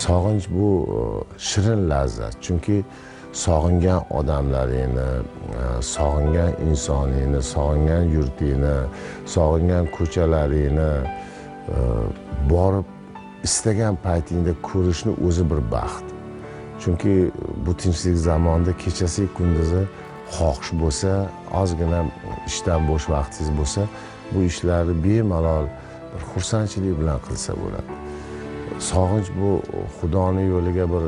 Sog'inch bu shirin lazzat, chunki sog'ingan odamlaringni, sog'ingan insoningni, sog'ingan yurtingni, sog'ingan ko'chalaringni borib istagan paytingda ko'rishni o'zi bir baxt. Chunki bu tinchlik zamonda kechasi kunduzi xohish bo'lsa, ozgina ishdan bo'sh vaqtingiz bo'lsa, bu ishlarni bemalol bir xursandchilik bilan qilsa bo'ladi. Sog'inch bu Xudoni yo'liga bir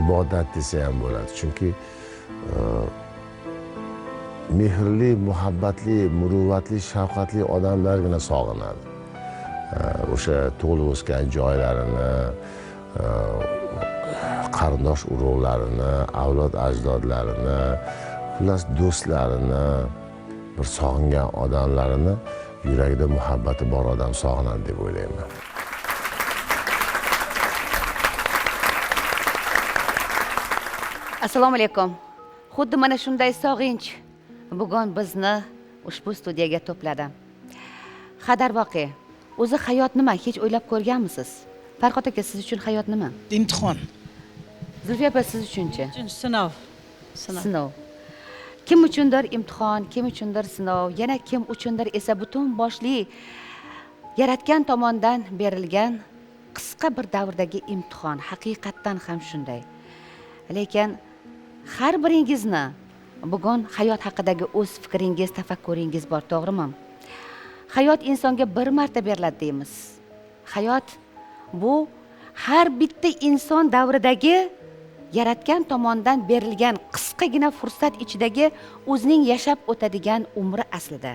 ibodat desa ham bo'ladi. Chunki mehrli, muhabbatli, muruvvatli, shafqatli odamlargina sog'inadi. O'sha tug'ilib o'sgan joylarini, qarindosh urug'larini, avlod ajdodlarini, xullas do'stlarini, bir sog'ingan odamlarini yuragida muhabbati bor odam sog'inadi deb o'ylayman. Assalomu alaykum. Xuddi mana shunday sog'inch bugun bizni ushbu studiyaga to'pladi. Hadarvoqe, o'zi hayot nima, hech o'ylab ko'rganmisiz? Farhod aka, siz uchun hayot nima? Imtihon. Zulfiya opa, siz uchunchi? Sinov. Sinov. Sinov. Kim uchundir imtihon, kim uchundir sinov, yana kim uchundir esa butun boshli yaratgan tomondan berilgan qisqa bir davrdagi imtihon. Haqiqatdan ham shunday. Lekin har biringizni bugun hayot haqidagi o'z fikringiz, tafakkuringiz bor, to'g'rimi? Hayot insonga bir marta beriladi deymiz. Hayot bu har bitta inson davridagi yaratgan tomondan berilgan qisqagina fursat ichidagi o'zining yashab o'tadigan umri aslida.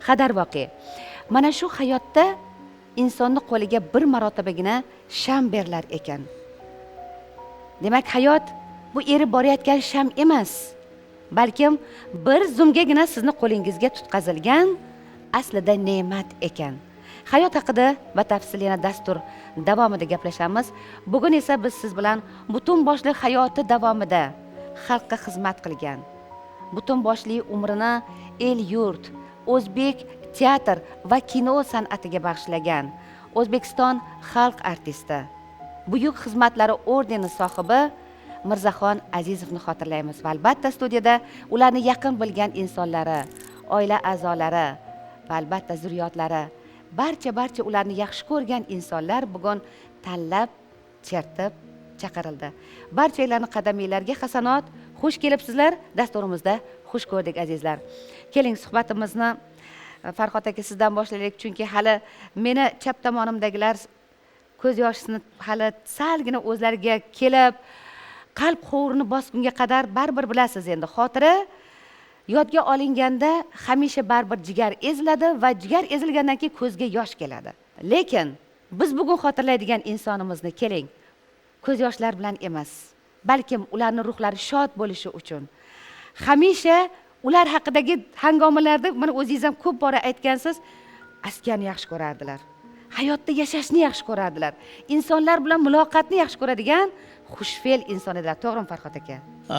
Hadarvoqe, mana shu hayotda insonni qo'liga bir marotabagina sham berilar ekan. Demak, hayot bu erib borayotgan sham emas, balkim bir zumgagina sizni qo'lingizga tutqazilgan aslida ne'mat ekan. Hayot haqida batafsil yana dastur davomida gaplashamiz. Bugun esa biz siz bilan butun boshli hayoti davomida xalqqa xizmat qilgan, butun boshli umrini el-yurt, o'zbek teatr va kino san'atiga bag'ishlagan O'zbekiston xalq artisti, buyuk xizmatlari ordeni sohibi Mirzaxon Azizovni xotirlaymiz. Va albatta studiyada ularni yaqin bilgan insonlari, oila a'zolari va albatta zurriyotlari, barcha ularni yaxshi ko'rgan insonlar bugun tanlab, chertib chaqirildi. Barchalarni qadaminglarga hasanot, xush kelibsizlar. Dasturimizda xush ko'rdik azizlar. Keling, suhbatimizni Farhod aka sizdan boshlaylik, chunki hali meni chap tomonimdagilar ko'z yoshini hali salgina o'zlariga kelib, qalb qovurini bosgunga qadar baribir bilasiz endi xotira yodga olinganda hamisha baribir jigar eziladi va jigar ezilgandan keyin ko'zga yosh keladi. Lekin biz bugun xotirlaydigan insonimizni keling, ko'z yoshlar bilan emas, balkim ularni ruhlari shod bo'lishi uchun hamisha ular haqidagi hangomalarda mana o'zingiz ham ko'p bora aytgansiz, askarni yaxshi ko'rardilar, hayotda yashashni yaxshi ko'rardilar, insonlar bilan muloqotni yaxshi ko'radigan xushfe'l inson edilar. To'g'rimi Farhod aka?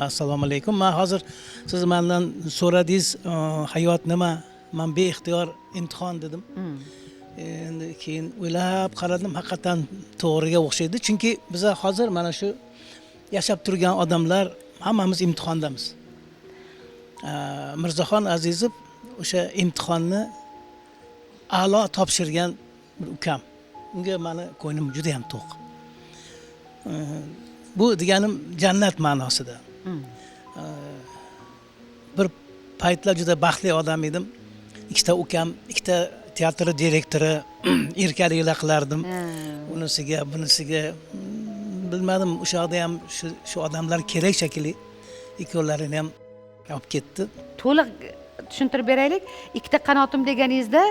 Assalomu alaykum. Men hozir siz mendan so'radingiz, hayot nima? Men beixtiyor imtihon dedim. Endi keyin o'ylab qaradim, haqiqatan to'g'riga o'xshaydi. Chunki biz hozir mana shu yashab turgan odamlar hammamiz imtihondamiz. Mirzaxon Azizov o'sha imtihonni a'lo topshirgan bir ukam. Unga meni ko'nglim juda ham to'q. Bu deganim jannat ma'nosida. Bir paytlar juda baxtli odam edim. Ikkita ukam, ikkita teatr direktori erkaliklar qilardim. Unisiga, bunisiga bilmadim, o'sha yoqda ham shu odamlar kerak shekilli, ikkovlarini ham olib ketdi. To'liq tushuntirib beraylik. Ikkita qanotim deganingizda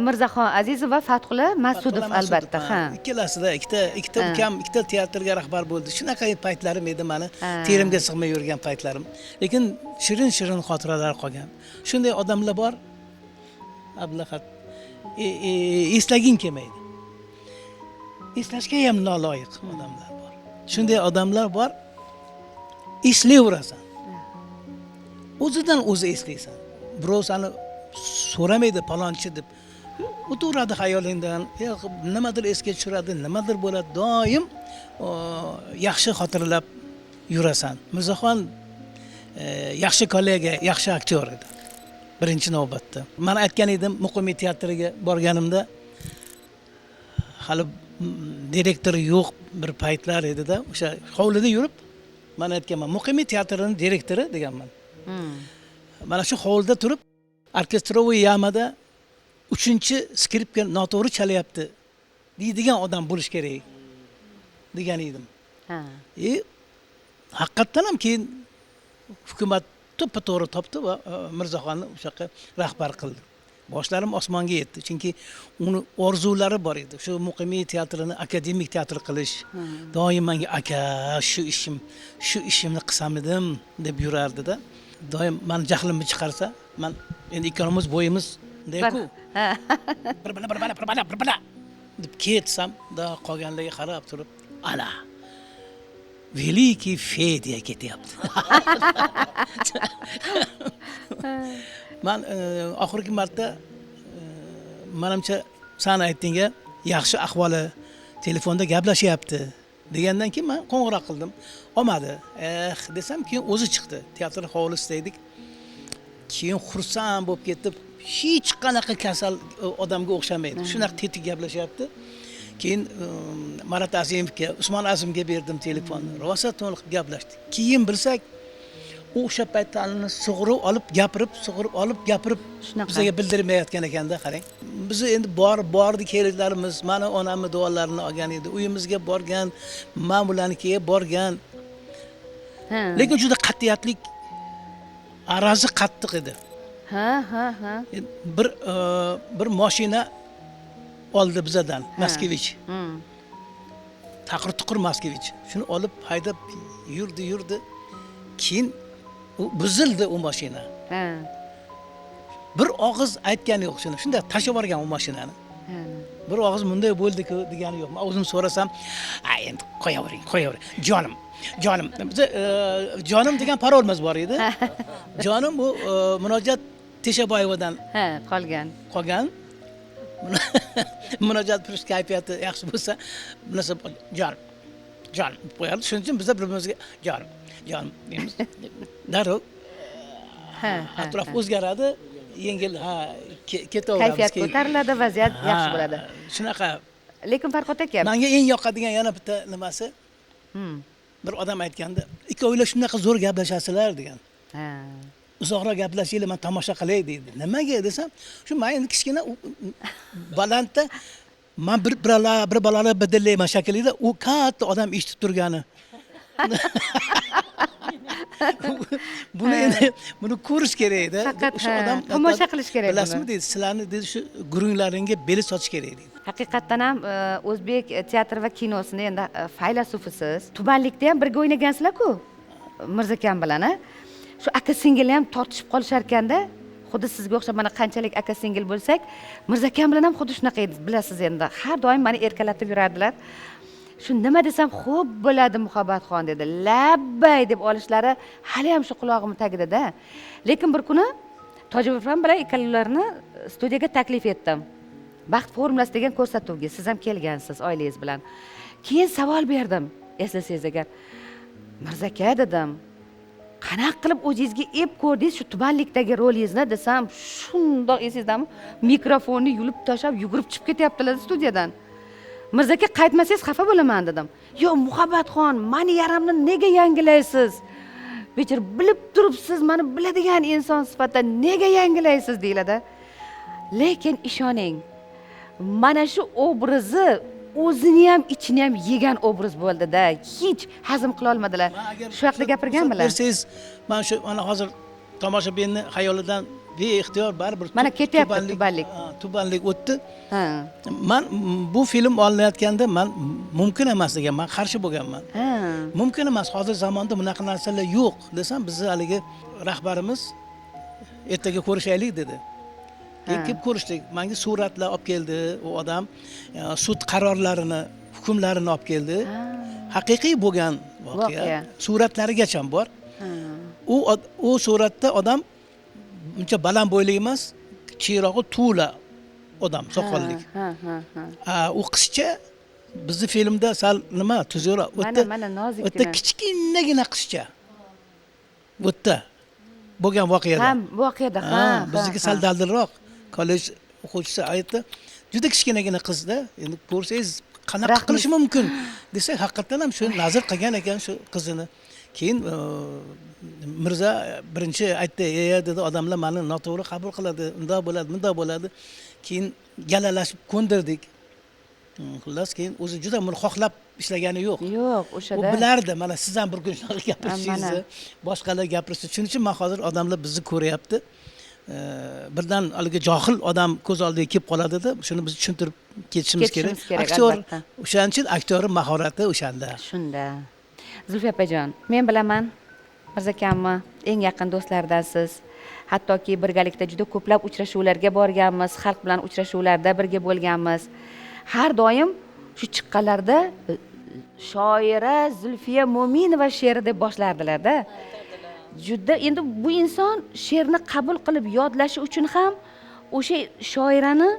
Mirzaxon Azizov va Fathulla Mas'udov albatta, ha. Ikkalasida ikkita ukam ikkita teatrga rahbar bo'ldi. Shunaqa paytlarim edi meni, terimga sig'may yurgan paytlarim. Lekin shirin-shirin xotiralar qolgan. Shunday odamlar bor, ablahat eslaging kelmaydi. Eslashga ham noloyiq odamlar bor. Shunday odamlar bor, eslayverasan. O'zidan o'zi eslaysan. Birov seni so'ramaydi palonchi deb. O'taveradi xayolingdan, nimadir esga tushiradi, nimadir bo'ladi, doim yaxshi xotirlab yurasan. Mirzaxon yaxshi kollega, yaxshi aktyor edi birinchi navbatda. Man aytgan edim, Muqimiy teatriga borganimda hali direktor yo'q bir paytlar edida, o'sha hovlida yurib man aytganman, Muqimiy teatrining direktori deganman. Mana shu hovlida turib orkestroviy yamada 3-chi skripka noto'g'ri chalyapti deydigan odam bo'lish kerak degan edim. Haqiqatdan ham keyin hukumat to'ppa-to'g'ri topdi va Mirzaxonni o'sha yoqqa rahbar qildi. Boshlarim osmonga yetdi, chunki uni orzulari bor edi. Shu Muqimiy teatrini akademik teatr qilish. Doim menga aka, shu ishimni qilsam edim deb yurardida. Doim meni jahlimni chiqarsa, man endi ikkalamiz bo'yimiz deyku. Bir bala deb ketsam, da qolganlarga qarab turib, ana Великий Fedya ketyapti. Man oxirgi marta manimcha san aytdinga yaxshi ahvoli, telefonda gaplashyapti degandan keyin men qo'ng'iroq qildim. Olmadi. Desam keyin o'zi chiqdi. Teatr hovlisida edik. Keyin xursand bo'lib ketib, hech qanaqa kasal odamga o'xshamaydi. Shunaqa tetik gaplashyapti. Keyin Marat Azimovga, Usmon Azimga berdim telefonni. Rosa to'liq gaplashdik. Keyin bilsak, u o'sha paytda sug'urib olib gapirib, sug'urib olib gapirib bizga bildirmayotgan ekanda, qarang. Biz endi bordi kelinlarimiz, mani onamni duolarini olgan edi. Uyimizga borgan, men bularnikiga borgan. Lekin juda qat'iyatlik, arazi qattiq edi. Ha. Bir mashina oldi bizadan, Moskvich. Taqir-tuqir Moskvich. Shuni olib haydab yurdi. Keyin u buzildi u mashina. Bir og'iz aytgani yo'q shuni. Shunday tashlab yuborgan u mashinani. Bir og'iz bunday bo'ldi-ku degani yo'q. Men o'zim so'rasam, "A endi qo'yavering, qo'yavering. Jonim, jonim." Biza jonim degan parolimiz bor edi. Jonim bu Munojat Teshaboyevadan qolgan. Qolgan. Munojat purish kayfiyati yaxshi bo'lsa, bunisi jonim, jonim deb qo'yardi. Shuning uchun biz bir-birimizga jonim, jonim deymiz. Darrov atrof o'zgaradi, yengil ketaveramiz. Kayfiyat ko'tariladi, vaziyat yaxshi bo'ladi. Shunaqa. Lekin Farhod aka, menga eng yoqadigan yana bitta nimasi? Bir odam aytganda, ikkovinglar shunaqa zo'r gaplashasizlar degan. Uzoqroq gaplashinglar, men tomosha qilay deydi. Nimaga desam, shu men endi kichkina balandda men bir balalar bidillayman shaklida, u katta odam eshitib turgani. Buni endi buni ko'rish kerak edi. O'sha odam tomosha qilish kerak. Bilasizmi deydi, sizlarni deydi shu gurunglaringga beli sotish kerak deydi. Haqiqatdan ham o'zbek teatr va kinosini endi faylasufisiz. Tubanlikda ham birga o'ynagansizlar-ku Mirzakam bilan, a? Shu aka singil ham tortishib qolishar ekanda, xuddi sizga o'xshab mana qanchalik aka singil bo'lsak, Mirzakam bilan ham xuddi shunaqa edi, bilasiz endi. Har doim meni erkalatib yurardilar. Shu nima desam xo'p bo'ladi Muhabbatxon dedi. Labbay deb olishlari hali ham shu qulog'im tagida-da. Lekin bir kuni Tojibopam bilan ikkalalarini studiyaga taklif etdim. Baxt formulasi degan ko'rsatuvga siz ham kelgansiz oilangiz bilan. Keyin savol berdim, eslasangiz agar. Mirzaka dedim, qanaqa qilib o'zingizga ep ko'rdingiz shu tubanlikdagi rolingizni desam, shundoq esingizdami, mikrofonni yulib tashlab yugurib chiqib ketyaptilar studiyadan. Mirzaka qaytmasangiz xafa bo'laman dedim. Yo Muhabbatxon, meni yaramni nega yangilaysiz? Bechora bilib turibsiz, meni biladigan inson sifatida nega yangilaysiz deyiladi. Lekin ishoning, mana shu obrazi o'zini ham ichini ham yegan obraz bo'ldi-da. Hech hazm qila olmadilar. Shu haqida gapirganmilar. Bersangiz, men shu mana hozir tomoshabinni xayolidan beixtiyor baribir mana ketyapti tubanlik. Tubanlik o'tdi. Men bu film olinayotganda men mumkin emas degan, men qarshi bo'lganman. Mumkin emas, hozir zamonda bunaqa narsalar yo'q desam, bizni haligi rahbarimiz ertaga ko'rishaylik dedi. Kelib ko'rishdik. Menga suratlar olib keldi u odam, sud qarorlarini, hukmlarini olib keldi. Haqiqiy bo'lgan voqea. Suratlarigacha bor. U suratda odam uncha baland bo'yli emas, chiyrog'i to'la odam, soqollik. Ha, ha, ha. U qizcha bizni filmda sal nima tuzukroq. U Mana, mana nozikkina. U yerda kichkinagina qizcha. Bu yerda bo'lgan voqeada. Ha, voqeada, ha, bizniki sal daldilroq. Kollej o'quvchisi aytdi, juda kichkinagina qizda, endi ko'rsangiz qanaqa qilish mumkin desak, haqiqatdan ham shu nazr qilgan ekan shu qizini. Keyin Mirza birinchi aytdi, dedi, odamlar meni noto'g'ri qabul qiladi, undoq bo'ladi, bundoq bo'ladi. Keyin galalashib ko'ndirdik. Xullas, keyin o'zi juda buni xohlab ishlagani yo'q. Yo'q, o'shada. U bilardi, mana siz ham bir kun shunaqa gapirishingizni, boshqalar gapirsa. Shuning uchun men hozir odamlar bizni ko'ryapti. Birdan haligi johil odam ko'z oldiga kelib qoladida, shuni biz tushuntirib ketishimiz kerak. Aktyor o'shaning uchun aktyorning mahorati o'shanda. Shunda. Zulfiya opajon, men bilaman Mirzakamni eng yaqin do'stlardansiz. Hattoki birgalikda juda ko'plab uchrashuvlarga borganmiz, xalq bilan uchrashuvlarda birga bo'lganmiz. Har doim shu chiqqanlarda shoira Zulfiya Mo'minova she'ri deb boshlardilar-da. Juda endi bu inson she'rni qabul qilib yodlashi uchun ham o'sha shoirani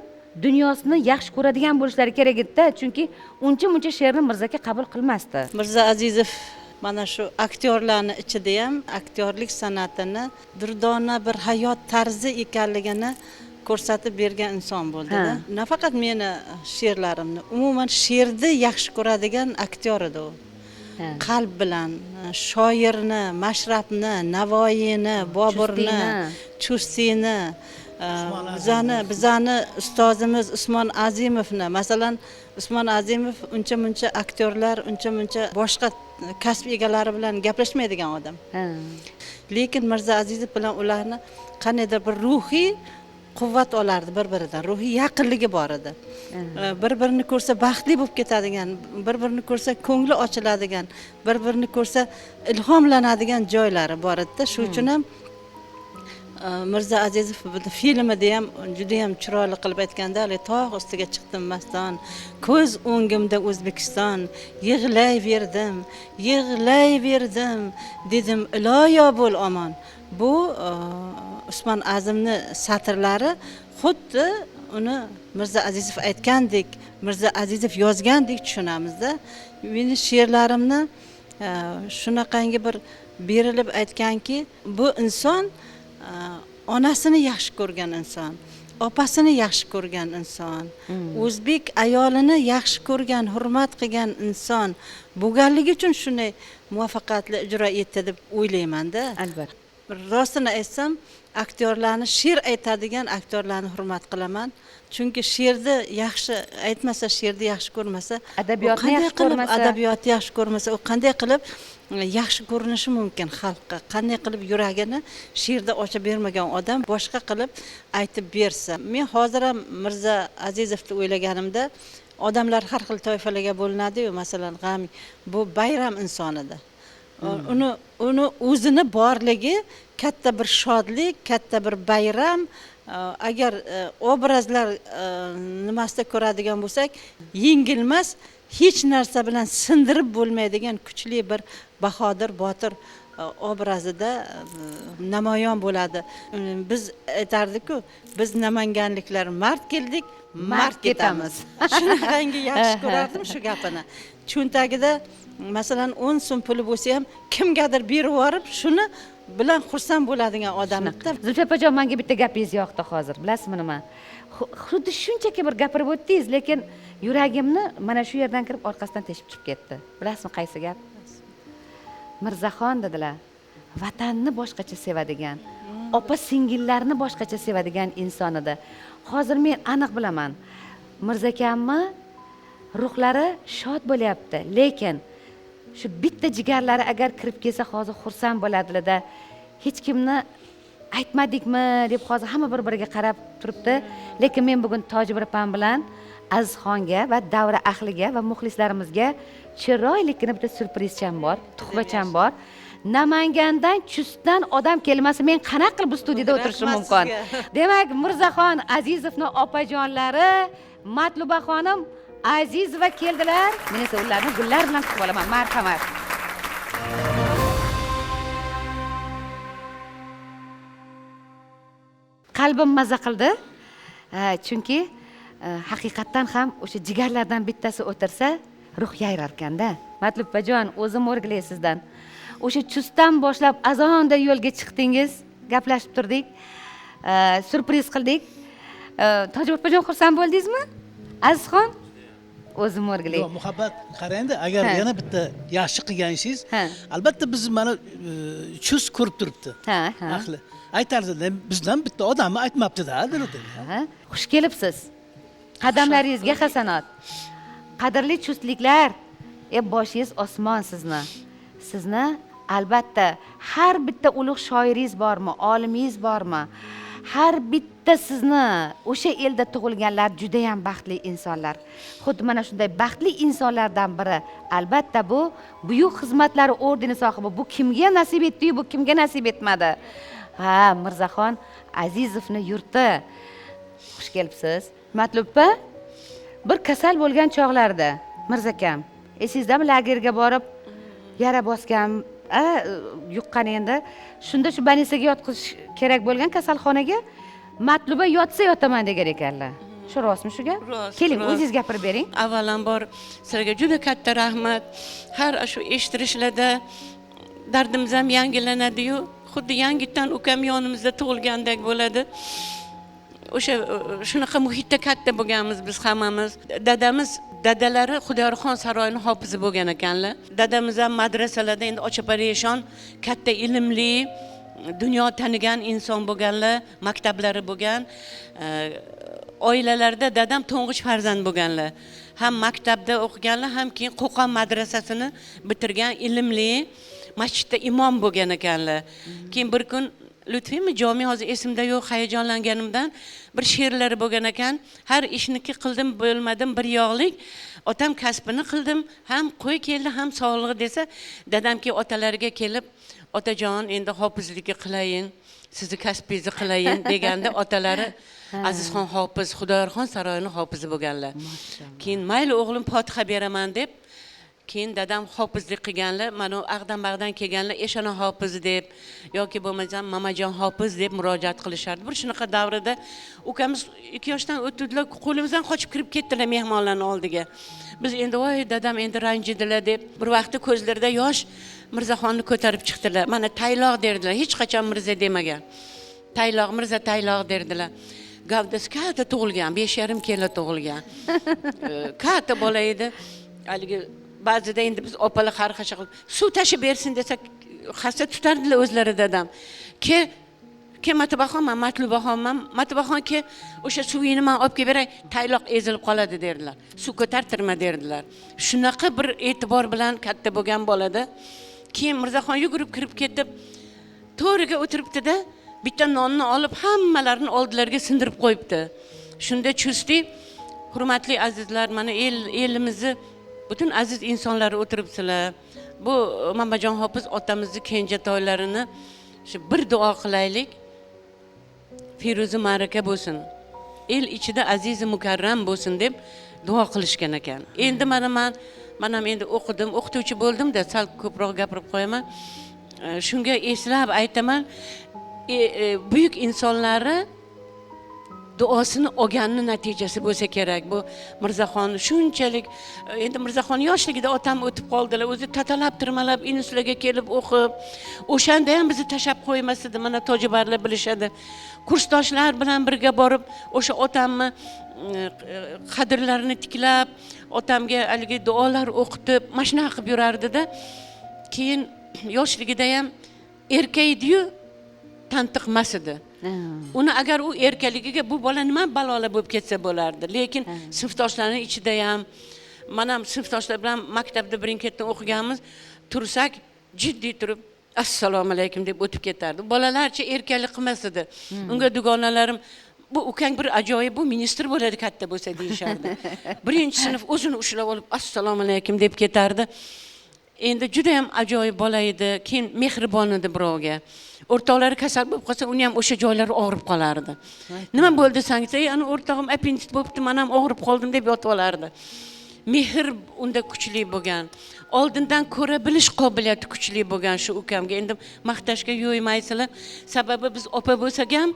dunyosini yaxshi ko'radigan bo'lishlari kerak edi-da, chunki uncha-muncha she'rni Mirzaka qabul qilmasdi. Mirza Azizov mana shu aktyorlarning ichida ham aktyorlik san'atini durdona bir hayot tarzi ekanligini ko'rsatib bergan inson bo'ldi-da. Nafaqat meni she'rlarimni, umuman she'rni yaxshi ko'radigan aktyor edi u. Qalb bilan shoirni, Mashrabni, Navoiyni, Boburni, Chustiyni, bizani ustozimiz Usmon Azimovni, masalan, Usmon Azimov uncha-muncha aktyorlar, uncha-muncha boshqa kasb egalari bilan gaplashmaydigan odam. Lekin Mirza Azizov bilan ularni qandaydir bir ruhiy quvvat olardi bir-biridan, ruhiy yaqinligi bor edi. Bir-birini ko'rsa baxtli bo'lib ketadigan, bir-birini ko'rsa ko'ngli ochiladigan, bir-birini ko'rsa ilhomlanadigan joylari bor edi. Shu uchun ham Mirza Azizov filmida ham juda ham chiroyli qilib aytganda, hali tog' ustiga chiqdim maston, ko'z o'ngimda O'zbekiston, yig'layverdim, yig'layverdim, dedim iloyo bo'l omon. Bu Usmon Azimni satrlari xuddi uni Mirza Azizov aytgandek, Mirza Azizov yozgandek tushunamizda. Meni she'rlarimni shunaqangi bir berilib aytganki, bu inson onasini yaxshi ko'rgan inson, opasini yaxshi ko'rgan inson, o'zbek ayolini yaxshi ko'rgan, hurmat qilgan inson bo'lganligi uchun shunday muvaffaqiyatli ijro etdi deb o'ylayman-da. Albatta. Rostini aytsam, aktyorlarni, she'r aytadigan aktyorlarni hurmat qilaman. Chunki she'rni yaxshi aytmasa, she'rni yaxshi ko'rmasa, adabiyotni yaxshi ko'rmasa, adabiyotni yaxshi ko'rmasa, u qanday qilib yaxshi ko'rinishi mumkin xalqqa? Qanday qilib yuragini she'rda ochib bermagan odam boshqa qilib aytib bersa. Men hozir ham Mirza Azizovni o'ylaganimda, odamlar har xil toifalarga bo'linadi-yu, masalan, g'am bu bayram insonida. Uni o'zini borligi katta bir shodlik, katta bir bayram. Agar obrazlar nimasida ko'radigan bo'lsak, yengilmas, hech narsa bilan sindirib bo'lmaydigan kuchli bir bahodir, botir obrazida namoyon bo'ladi. Biz aytardik-ku, biz namanganliklar mard keldik, mard ketamiz. Shunaqangi yaxshi ko'rardim shu gapini. Cho'ntagida masalan 10 so'm puli bo'lsa ham kimgadir berib yuborib, shuni bilan xursand bo'ladigan odam edi. Zulfiya opajon, menga bitta gapingiz yoqdi hozir. Bilasizmi nima? Xuddi shunchaki bir gapirib o'tdingiz, lekin yuragimni mana shu yerdan kirib orqasidan teshib chiqib ketdi. Bilasizmi qaysi gap? Mirzaxon dedilar, vatanni boshqacha sevadigan, opa singillarni boshqacha sevadigan inson edi. Hozir men aniq bilaman, Mirzakamni ruhlari shod bo'lyapti, lekin shu bitta jigarlari agar kirib kelsa hozir xursand bo'ladilar-da. Hech kimni aytmadikmi deb hozir hamma bir-biriga qarab turibdi. Lekin men bugun Tojibir opam bilan Azizxonga va davra ahliga va muxlislarimizga chiroylikgina bitta syurprizcham bor, tuhfacham bor. Namangandan, Chustdan odam kelmasa men qanaqa qilib bu studiyada o'tirishim mumkin? Demak, Mirzaxon Azizovning opajonlari Matluba xonim Azizova keldilar. Men esa ularni gullar bilan kutib olaman. Marhamat. Qalbim maza qildi. Chunki Haqiqatdan ham o'sha jigarlardan bittasi o'tirsa ruh yayrarkanda. Matlubajon, o'zim o'rgilay sizdan. O'sha Chustdan boshlab azonda yo'lga chiqdingiz, gaplashib turdik, syurpriz qildik. Tojibopajon, xursand bo'ldingizmi? Azizxon, o'zim o'rgilay. Yo'q, muhabbat, qarangda, agar yana bitta yaxshi qilgan ishingiz, albatta biz mana Chust ko'rib turibdi. Ha, ha. Ahli aytardi, bizdan bitta odamni aytmabdi-da, dedi. Ha, xush kelibsiz. Qadamlaringizga hasanot. Qadrli chustliklar, boshingiz osmon sizni. Sizni albatta har bitta ulug' shoiringiz bormi, olimingiz bormi? Har bitta sizni o'sha elda tug'ilganlar juda ham baxtli insonlar. Xuddi mana shunday baxtli insonlardan biri albatta bu buyuk xizmatlari ordeni sohibi. Bu kimga nasib etdi-yu, bu kimga nasib etmadi? Ha, Mirzaxon Azizovni yurti. Xush kelibsiz. Matluba, bir kasal bo'lgan chog'larda Mirzakam, esingizdami, lagerga borib yara bosgan, yuqqan endi. Shunda shu banisaga yotqizish kerak bo'lgan kasalxonaga Matluba yotsa yotaman degan ekanlar. Shu rostmi shu gap? Rost. Keling, Rost. o'zingiz gapirib bering. Avvalambor sizlarga juda katta rahmat. Har shu eshittirishlarda dardimiz ham yangilanadi-yu, xuddi yangitdan ukam yonimizda tug'ilgandek bo'ladi. O'sha shunaqa muhitda katta bo'lganmiz biz hammamiz. Dadamiz, dadalari Xudoyorxon saroyining hofizi bo'lgan ekanlar. Dadamiz ham madrasalarda, endi Ochapari eshon katta ilmli, dunyo tanigan inson bo'lganlar, maktablari bo'lgan. Oilalarda dadam to'ng'ich farzand bo'lganlar. Ham maktabda o'qiganlar, ham keyin Qo'qon madrasasini bitirgan, ilmli, masjidda imom bo'lgan ekanlar. Keyin bir kun Lutfiymi jomi, hozir esimda yo'q, hayajonlanganimdan bir she'rlari bo'lgan ekan. Har ishniki qildim, bo'lmadim bir yog'lik. Otam kasbini qildim, ham qo'y keldi, ham sog'lig'i desa, dadamki otalariga kelib, otajon, endi hofizlikni qilayin, sizni kasbingizni qilayin deganda otalari Azizxon hofiz, Xudoyorxon saroyining hofizi bo'lganlar. Keyin mayli o'g'lim, fotiha beraman deb, keyin dadam hofizlik qilganlar. Mana ag'dan-bag'dan kelganlar Eshona hofiz deb yoki bo'lmasam Mamajon hofiz deb murojaat qilishardi. Bir shunaqa davrida ukamiz 2 yoshdan o'tdilar, qo'limizdan qochib kirib ketdilar mehmonlarning oldiga. Biz endi voy dadam endi ranjidilar deb bir vaqtda ko'zlarida yosh Mirzaxonni ko'tarib chiqdilar. Mana Tayloq derdilar, hech qachon Mirza demagan. Tayloq, Mirza Tayloq derdilar. Gavdasi katta tug'ilgan, 5,5 kilo tug'ilgan. Katta bola edi. Haligi ba'zida endi biz opalar xarxasha qilib suv tashib bersin desak, hassa tutardilar o'zlari dadam. Ke, ke Matlubaxon, man Matlubaxonman, Matlubaxon ke, o'sha suvingni man olib kelib beray, Tayloq ezilib qoladi derdilar. Suv ko'tartirma derdilar. Shunaqa bir e'tibor bilan katta bo'lgan bolada. Keyin Mirzaxon yugurib kirib ketib, to'riga o'tiribdi-da, bitta nonni olib hammalarini oldilariga sindirib qo'yibdi. Shunda Chusti, hurmatli azizlar, mana elimizni butun aziz insonlari o'tiribsizlar. Bu Mamajon hofiz otamizni kenjatoylarini shu bir duo qilaylik. Feruzi ma'raka bo'lsin. El ichida azizi mukarram bo'lsin deb duo qilishgan ekan. Endi mana man ham endi o'qidim, o'qituvchi bo'ldim-da, sal ko'proq gapirib qo'yaman. Shunga eslab aytaman, buyuk insonlari duosini olganni natijasi bo'lsa kerak. Bu Mirzaxon shunchalik, endi Mirzaxon yoshligida otam o'tib qoldilar, o'zi tatalab tirmalab inuslarga kelib o'qib, o'shanda ham bizni tashlab qo'ymas edi. Mana tojibarlar bilishadi. Kursdoshlar bilan birga borib, o'sha otamni qadrlarini tiklab, otamga haligi duolar o'qitib, mana shunaqa qilib yurardida. Keyin yoshligida ham erka edi-yu, tantiqmas edi. Uni agar u erkaligiga bu bola nima balola bo'lib ketsa bo'lardi. Lekin sinfdoshlarning ichida ham, mana ham sinfdoshlar bilan maktabda birin-ketin o'qiganmiz, tursak jiddiy turib assalomu alaykum deb o'tib ketardi. Bolalarcha erkalik qilmas edi. Unga dugonalarim, bu ukang bir ajoyib, bu ministr bo'ladi katta bo'lsa deyishardi. Birinchi sinf o'zini ushlab olib assalomu alaykum deb ketardi. Endi juda ham ajoyib bola edi, keyin mehribon edi birovga. O'rtoqlari kasal bo'lib qolsa, uni ham o'sha joylari og'rib qolardi. Nima bo'ldi desang, ey, ana o'rtog'im appendit bo'libdi, men ham og'rib qoldim deb yotib olardi. Mehr unda kuchli bo'lgan. Oldindan ko'ra bilish qobiliyati kuchli bo'lgan shu ukamga. Endi maqtashga yo'ymaysizlar. Sababi biz opa bo'lsak ham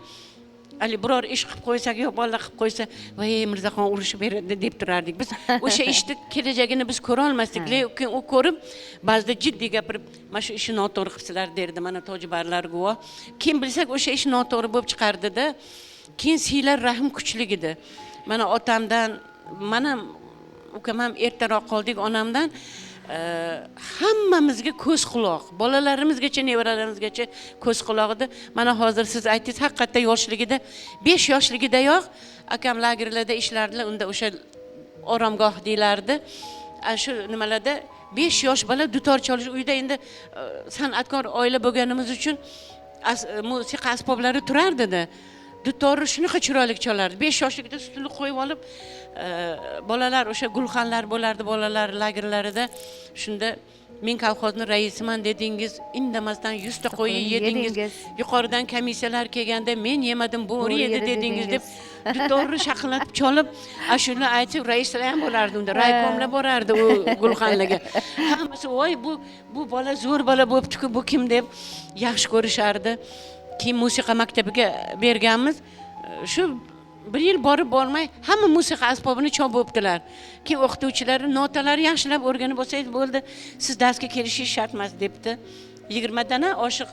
Haligi biror ish qilib qo'ysak yo bolalar qilib qo'ysa, voy, Mirzaxon urushib beradi deb turardik. Biz o'sha ishni kelajagini biz ko'ra olmasdik, lekin u ko'rib, ba'zida jiddiy gapirib, mana shu ishni noto'g'ri qilibsizlar derdi. Mana Tojibarlar guvoh. Keyin bilsak, o'sha ish noto'g'ri bo'lib chiqardida. Keyin siylar rahm kuchli edi. Mana otamdan, mana ukam ham ertaroq qoldik onamdan. Hammamizga ko'z quloq, bolalarimizgacha, nevaralarimizgacha ko'z quloq edi. Mana hozir siz aytdingiz, haqiqatda yoshligida, 5 yoshligidayoq akam lagerlarda ishlardilar, unda o'sha oromgoh deyilardi. Shu nimalarda 5 yosh bola dutor chalish uyda endi san'atkor oila bo'lganimiz uchun musiqa asboblari turardida. Dutorni shunaqa chiroyli chalardi. 5 yoshligida stulni qo'yib olib, bolalar o'sha gulxanlar bo'lardi bolalar lagerlarida. Shunda men kolxozni raisiman dedingiz, indamasdan 100 ta qo'yni yedingiz. Yuqoridan komissiyalar kelganda men yemadim, bo'ri yedi dedingiz deb dutorni shaqillatib cholib, ashula aytib, raislar ham bo'lardi unda, raykomlar borardi u gulxanlarga. Hammasi voy bu bola zo'r bola bo'pti-ku, bu kim deb yaxshi ko'rishardi. Keyin musiqa maktabiga berganmiz. Shu bir yil borib bormay hamma musiqa asbobini cholib bo'ptilar. Keyin o'qituvchilari notalarni yaxshilab o'rganib olsangiz bo'ldi, siz darsga kelishingiz shart emas debdi. 20 dana oshiq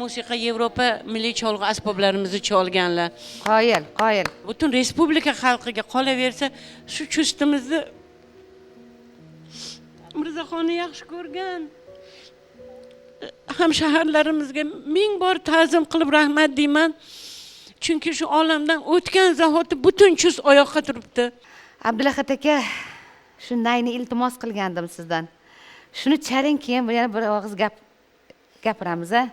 musiqa Yevropa milliy cholg'u asboblarimizni cholganlar. Qoyil, qoyil. Butun respublika xalqiga qolaversa, shu chustimizni Mirzaxonni yaxshi ko'rgan hamshaharlarimizga ming bor ta'zim qilib rahmat deyman. Chunki shu olamdan o'tgan zahoti butun Chust oyoqqa turibdi. Abdulahat aka, shu nayni iltimos qilgandim sizdan. Shuni chaling, keyin yana bir og'iz gap gapiramiz, a?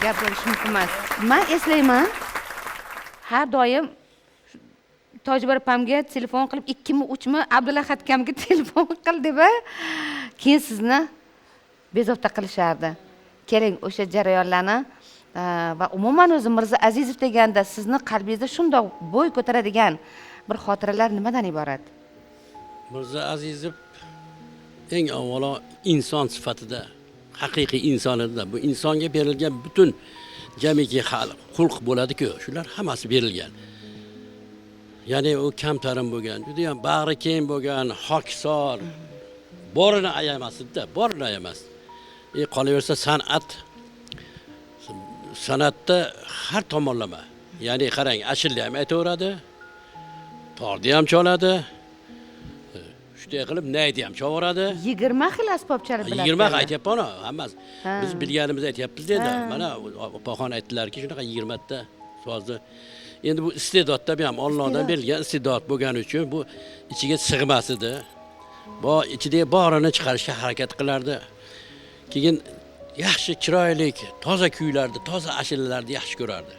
Gap bo'lishi mumkin emas. Men eslayman, har doim Tojbar opamga telefon qilib 2mi 3mi Abdulahad akamga telefon qil deb, keyin sizni bezovta qilishardi. Keling, o'sha jarayonlarni va umuman o'zi Mirzo Azizov deganda sizni qalbingizda shundoq bo'y ko'taradigan bir xotiralar nimadan iborat? Mirzo Azizov eng avvalo inson sifatida haqiqiy inson edi. Bu insonga berilgan butun jamiki xulq bo'ladi-ku, shular hammasi berilgan. Ya'ni u kamtarin bo'lgan, juda ham bag'ri keng bo'lgan, hokisor, borini ayamas edi, borini ayamas. Qolaversa san'atda har tomonlama. Ya'ni qarang, ashulni ham aytaveradi, torni ham chaladi, shunday qilib nayni ham chavoradi. 20 xil asbob chalib biladi. 20 aytyapman, hammasi. Biz bilganimizni aytyapmiz dedi. Mana opaxon aytdilarki, shunaqa 20 ta sozni. Endi bu iste'dodda bu ham Allohdan berilgan iste'dod bo'lgani uchun bu ichiga sig'mas edi. Bu ichidagi borini chiqarishga harakat qilardi. Keyin yaxshi, chiroyli, toza kuylarni, toza ashulalarni yaxshi ko'rardi.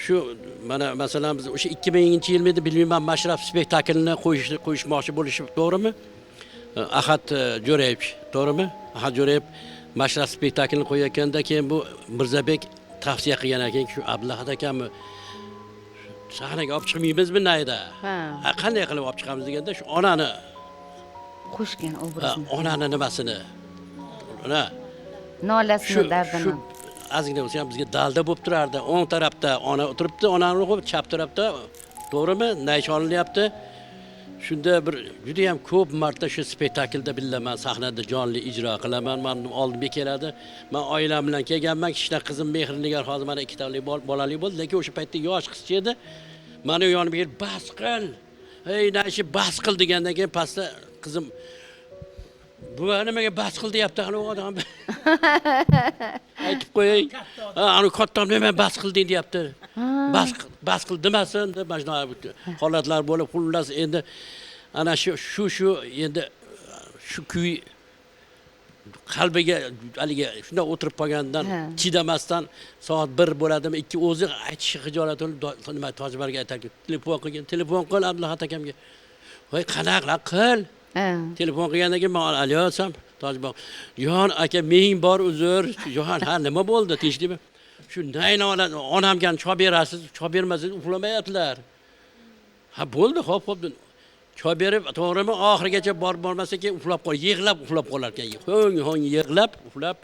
Shu mana masalan biz o'sha 2000-yilmidi bilmayman, Mashrab spektaklini qo'yishmoqchi bo'lishib, to'g'rimi? Ahad Jo'rayev, to'g'rimi? Ahad Jo'rayev Mashrab spektaklini qo'yayotganda keyin bu Mirzabek tavsiya qilgan ekan, shu Abdulahad akamni sahnaga olib chiqmaymizmi nayda? Ha, qanday qilib olib chiqamiz deganda shu onani qo'shgan obrazni. Onani nimasini? Ona nolasini, dardini. Shu ozgina bo'lsa ham bizga dalda bo'lib turardi. O'ng tarafda ona o'tiribdi, onani ruhi, chap tarafda, to'g'rimi, nay cholinyapti. Shunda bir juda ham ko'p marta shu spektaklda bilaman, sahnada jonli ijro qilaman. Men oldimga keladi. Men oilam bilan kelganman. Kichkina qizim Mehrnigor hozir mana ikkitali bolali bo'ldi, lekin o'sha paytda yosh qizcha edi. Meni yonimga kelib, "Bas qil. Ey, naychi bas qil" degandan keyin pastda qizim, "Buva nimaga bas qil deyapti ana u odam?" Aytib qo'yay. Ha, ana kattam nima bas qil deyapti. Bas qil demasin deb mana shunaqa holatlar bo'lib, xullas endi ana shu endi shu kuy qalbiga haligi shunday o'tirib qolgandan chidamasdan soat 1 bo'ladimi, 2 o'zi aytishi xijolat bo'lib nima Tojbarga aytarki, telefon qilgin, telefon qil Abdulahad akamga. Voy, qanaqa qil? Telefon qilgandan keyin men alo desam, Tojbar, "Jon aka, ming bor uzr. Jon, ha nima bo'ldi? Tinchlikmi?" Shu nayni onamga chop berasiz, chop bermasangiz uxlamayaptilar. Ha bo'ldi, xo'p, xo'p. Chop berib, to'g'rimi, oxirigacha borib bormasa keyin uxlab qol, yig'lab uxlab qolar ekan. Ho'ng-ho'ng yig'lab, uxlab.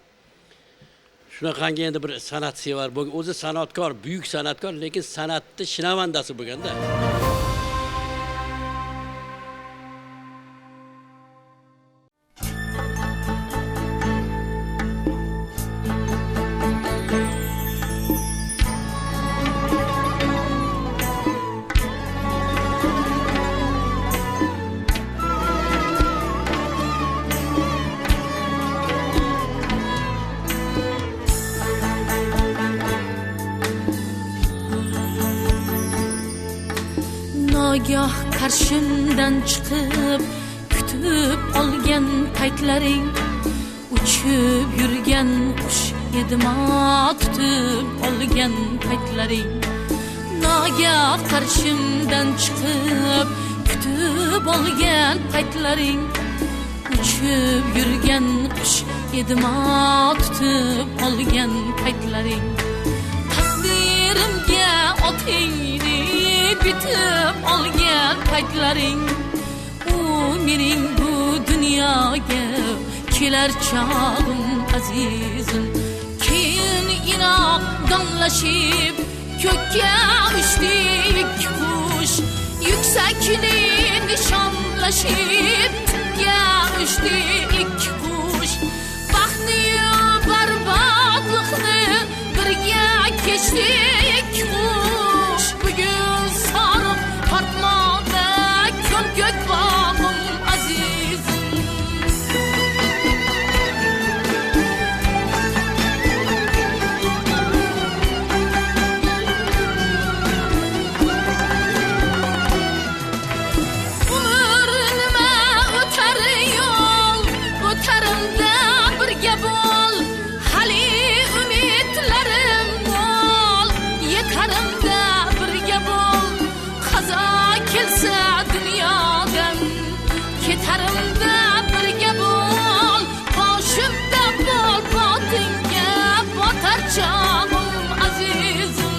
Shunaqangi endi bir san'atsevar bo'lgan, o'zi san'atkor, buyuk san'atkor, lekin san'atni shinavandasi bo'lganda. Nogah qarshimdan chiqib kutib olgan paytlaring, uchib yurgan qush edim tutib olgan paytlaring. Nogah qarshimdan chiqib kutib olgan paytlaring, uchib yurgan qush edim tutib olgan paytlaring. Taqdirimga otingni bitib olgan paytlaring, u mening bu dunyoga kelar chog'im azizim. Keyin inoq damlashib ko'kka uchdik qush, yuksakni nishonlashib tikka uchdik qush. Baxtni-yu barbodlikni birga kechdik qush. Bugun sariq tortmoqda ko'm-ko'k bog'im azizim. Umr nima o'tar yo'l, kelsa dunyodan ketarimda birga bo'l, boshimda bo'l, botingga botar chog'im azizim.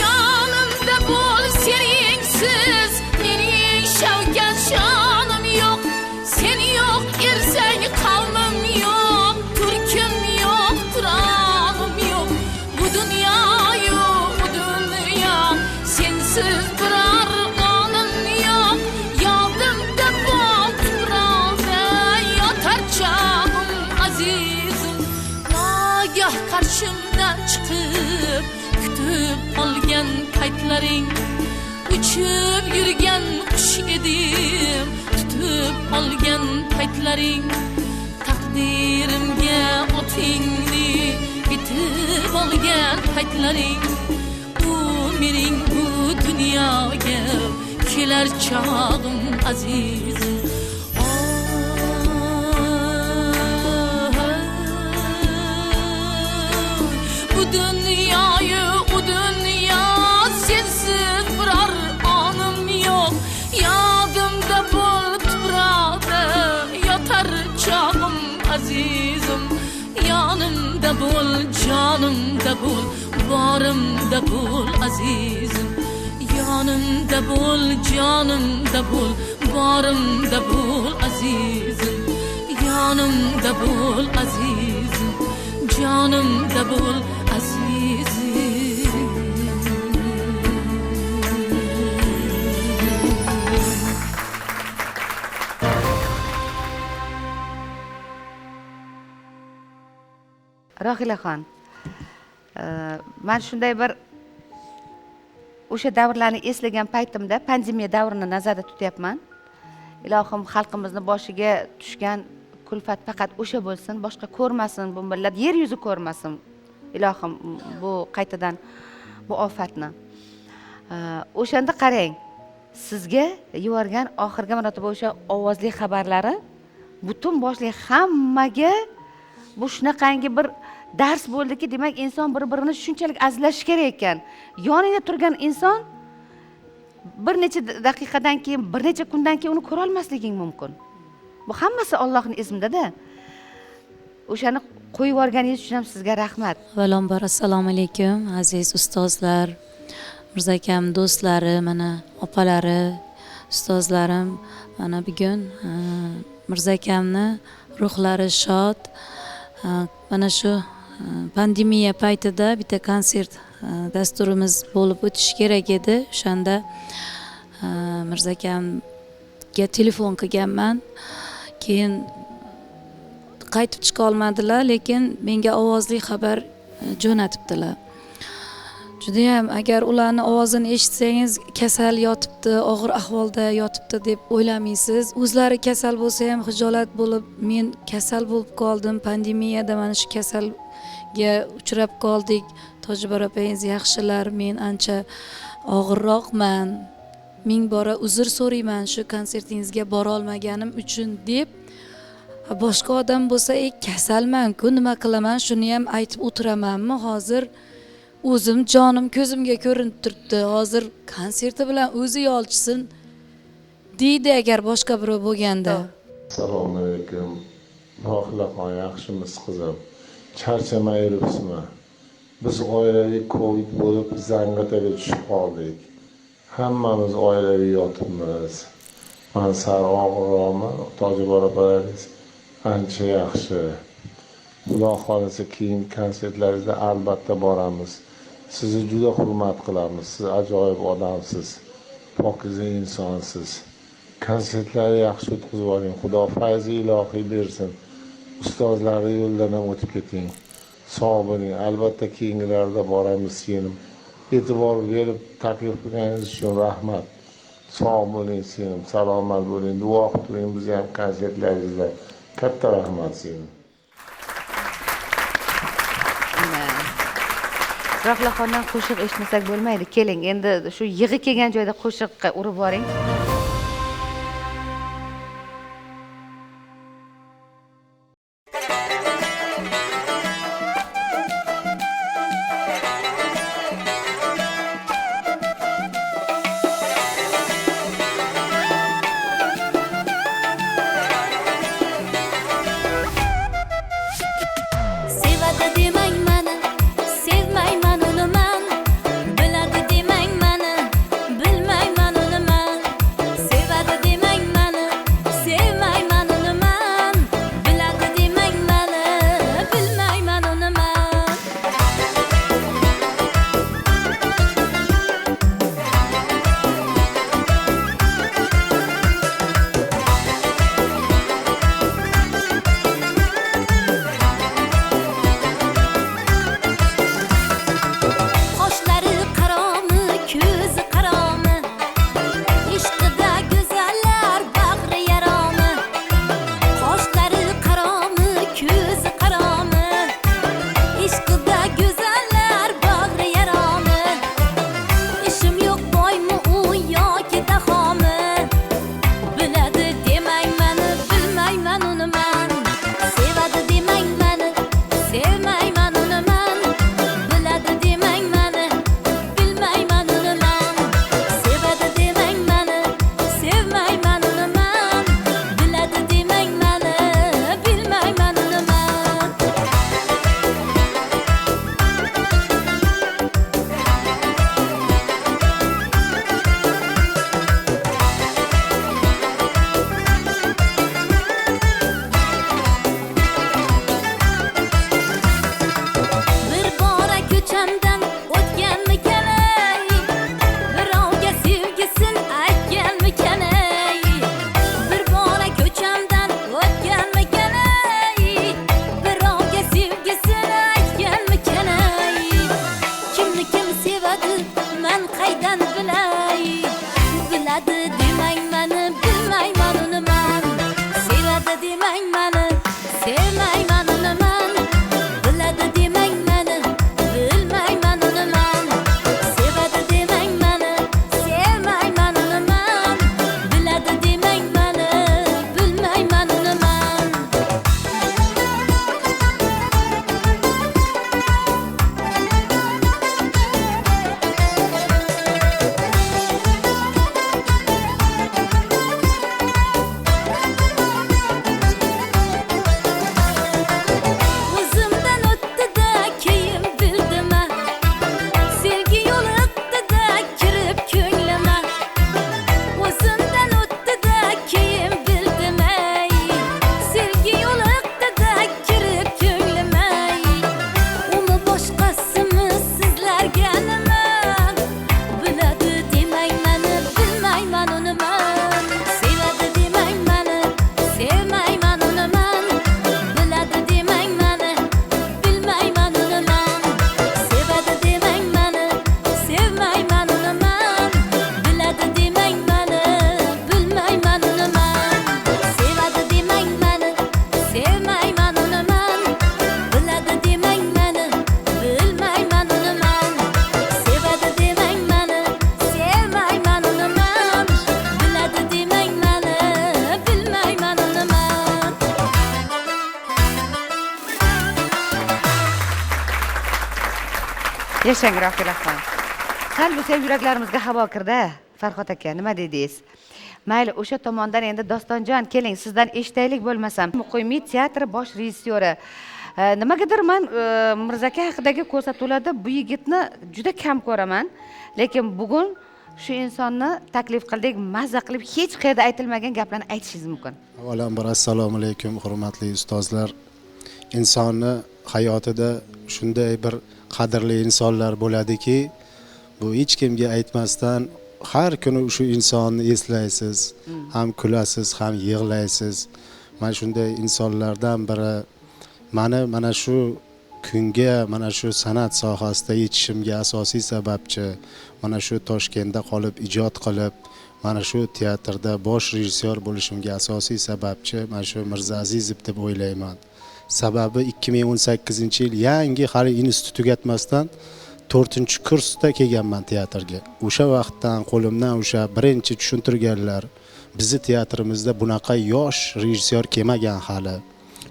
Yonimda bo'l, seningsiz mening shavkat shonim yo'q. Sen yo'q ersang qavmim yo'q, turkim yo'q, turonim yo'q. Bu dunyo yo'q, bu dunyo sensiz biror onim yo'q. Yodimda bo'l, tuproqda yotar chog'im azizim. Nogah qarshimdan chiqib kutib olgan paytlaring, uchib yurgan qush edim, tutib olgan paytlaring. Taqdirimga otingni bitib olgan paytlaring, u mening bu dunyoga kelar chog'im azizim. Bu dunyoyu u dunyo sensiz biror onim yo'q. Yodimda bo'l, tuproqda yotar chog'im azizim. Yonimda bo'l, jonimda bo'l, borimda bo'l azizim. Yonimda bo'l, jonimda bo'l, borimda bo'l azizim. Yonimda bo'l azizim, jonimda bo'l azizim. Rohilaxon, man shunday bir o'sha davrlarni eslagan paytimda pandemiya davrini nazarda tutyapman. Ilohim xalqimizni boshiga tushgan kulfat faqat o'sha bo'lsin, boshqa ko'rmasin bu millat, yer yuzi ko'rmasin. Ilohim bu qaytadan bu ofatni. O'shanda qarang, sizga yuborgan oxirgi marotaba o'sha ovozli xabarlari butun boshli hammaga bu shunaqangi bir dars bo'ldiki, demak inson bir-birini shunchalik azizlashi kerak ekan. Yoningda turgan inson bir necha daqiqadan keyin, bir necha kundan keyin uni ko'ra olmasliging mumkin. Bu hammasi Allohning izmida-da. O'shani qo'yib yuborganingiz uchun ham sizga rahmat. Avvalambor assalomu alaykum aziz ustozlar, Mirzo akam do'stlari, mana opalari, ustozlarim. Mana bugun Mirzo akamni ruhlari shod. Mana shu pandemiya paytida bitta konsert dasturimiz bo'lib o'tishi kerak edi. O'shanda Mirzo akamga telefon qilganman. Keyin qaytib chiqa olmadilar, lekin menga ovozli xabar jo'natibdilar. Judayam agar ularni ovozini eshitsangiz, kasal yotibdi, og'ir ahvolda yotibdi deb o'ylamaysiz. O'zlari kasal bo'lsa ham xijolat bo'lib, men kasal bo'lib qoldim, pandemiyada mana shu kasalga uchrab qoldik. Tojibor opangiz yaxshilar, men ancha og'irroqman. Ming bora uzr so'rayman shu konsertingizga bora olmaganim uchun deb. Boshqa odam bo'lsa, kasalman-ku, nima qilaman, shuni ham aytib o'tiramanmi hozir? O'zim jonim ko'zimga ko'rinib turibdi. Hozir konserti bilan o'zi yolchisin deydi agar boshqa birov bo'lganda. Assalomu alaykum. Rohilaxon, yaxshimisiz qizim? Charchamay yuribsizmi? Biz oilaviy Covid bo'lib Zangiotaga tushib qoldik. Hammamiz oilaviy yotibmiz. Man sal og'irroqman, Tojibor opalaringiz ancha yaxshi. Xudo xohlasa keyin konsertlaringizda albatta boramiz. Sizni juda hurmat qilamiz. Siz ajoyib odamsiz, pokiza insonsiz. Konsertlarni yaxshi o'tkazib oling. Xudo fayzi ilohiy bersin. Ustozlarni yo'ldan ham o'tib keting. Sog' bo'ling. Albatta keyingilarda boramiz singlim. E'tibor berib taklif qilganingiz uchun rahmat. Sog' bo'ling singlim, salomat bo'ling. Duo qilib turing bizni ham konsertlaringizda. Katta rahmat singlim. Rohilaxondan qo'shiq eshitmasak bo'lmaydi. Keling, endi shu yig'i kelgan joyda qo'shiqqa urib boring. Yashang, Rohilaxon. Sal bo'lsa ham yuraklarimizga havo kirdi. Farhod aka, nima dedingiz? Mayli, o'sha tomondan endi Dostonjon, keling, sizdan eshitaylik bo'lmasam. Muqimiy teatri bosh rejissyori. Nimagadir man Mirzo aka haqidagi ko'rsatuvlarda bu yigitni juda kam ko'raman. Lekin bugun shu insonni taklif qildik, mazza qilib hech qayerda aytilmagan gaplarni aytishingiz mumkin. Avvalambor assalomu alaykum, hurmatli ustozlar. Insonni hayotida shunday bir qadrli insonlar bo'ladiki, bu hech kimga aytmasdan har kuni shu insonni eslaysiz, ham kulasiz, ham yig'laysiz. Mana shunday insonlardan biri mani mana shu kunga, mana shu san'at sohasida yetishimga asosiy sababchi, mana shu Toshkentda qolib ijod qilib, mana shu teatrda bosh rejissyor bo'lishimga asosiy sababchi mana shu Mirzo Azizov deb o'ylayman. Sababi 2018-yil yangi hali institut tugatmasdan 4-kursda kelganman teatrga. O'sha vaqtdan qo'limdan o'sha birinchi tushuntirganlar, bizni teatrimizda bunaqa yosh rejissyor kelmagan hali.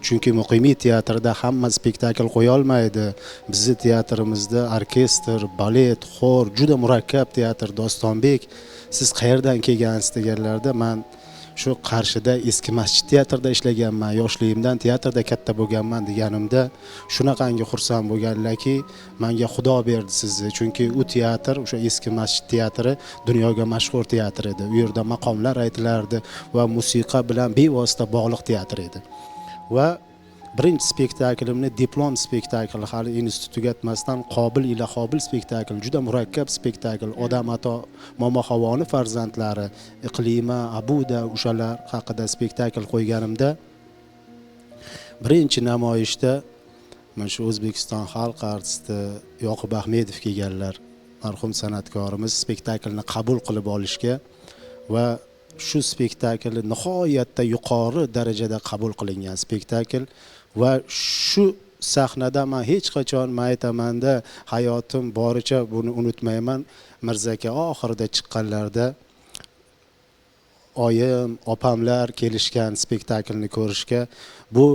Chunki Muqimiy teatrida hamma spektakl qo'ya olmaydi. Bizni teatrimizda orkestr, balet, xor, juda murakkab teatr. Dostonbek, siz qayerdan kelgansiz deganlarda, man shu Qarshida eski masjid teatrida ishlaganman, yoshligimdan teatrda katta bo'lganman deganimda shunaqangi xursand bo'lganlarki, menga Xudo berdi sizni. Chunki u teatr, o'sha eski masjid teatri dunyoga mashhur teatr edi. U yerda maqomlar aytilardi va musiqa bilan bevosita bog'liq teatr edi. Va birinchi spektaklimni diplom spektakli, hali institut tugatmasdan Qobil ila Qobil spektakli, juda murakkab spektakl. Odam Ato Momo Havoni farzandlari, Iqlima, Abuda, o'shalar haqida spektakl qo'yganimda birinchi namoyishda mana shu O'zbekiston xalq artisti Yoqub Ahmedov kelganlar, marhum san'atkorimiz, spektaklni qabul qilib olishga va shu spektakl nihoyatda yuqori darajada qabul qilingan spektakl va shu sahnada men hech qachon, men aytamanda, hayotim boricha buni unutmayman. Mirzo aka oxirida chiqqanlarida oyim, opamlar kelishgan spektaklni ko'rishga, bu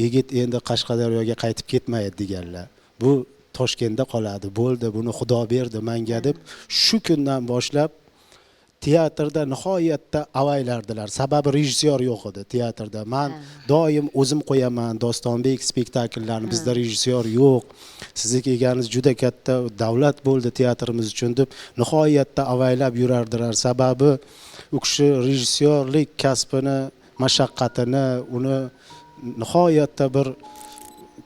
yigit endi Qashqadaryoga qaytib ketmaydi deganlar. Bu Toshkentda qoladi, bo'ldi, buni Xudo berdi menga deb shu kundan boshlab teatrda nihoyatda avaylardilar. Sababi rejissyor yo'q edi teatrda. Men doim o'zim qo'yaman Dostonbek spektakllarini, bizda rejissyor yo'q. Sizni kelganingiz juda katta davlat bo'ldi teatrimiz uchun deb nihoyatda avaylab yurardilar. Sababi u kishi rejissyorlik kasbini, mashaqqatini, uni nihoyatda bir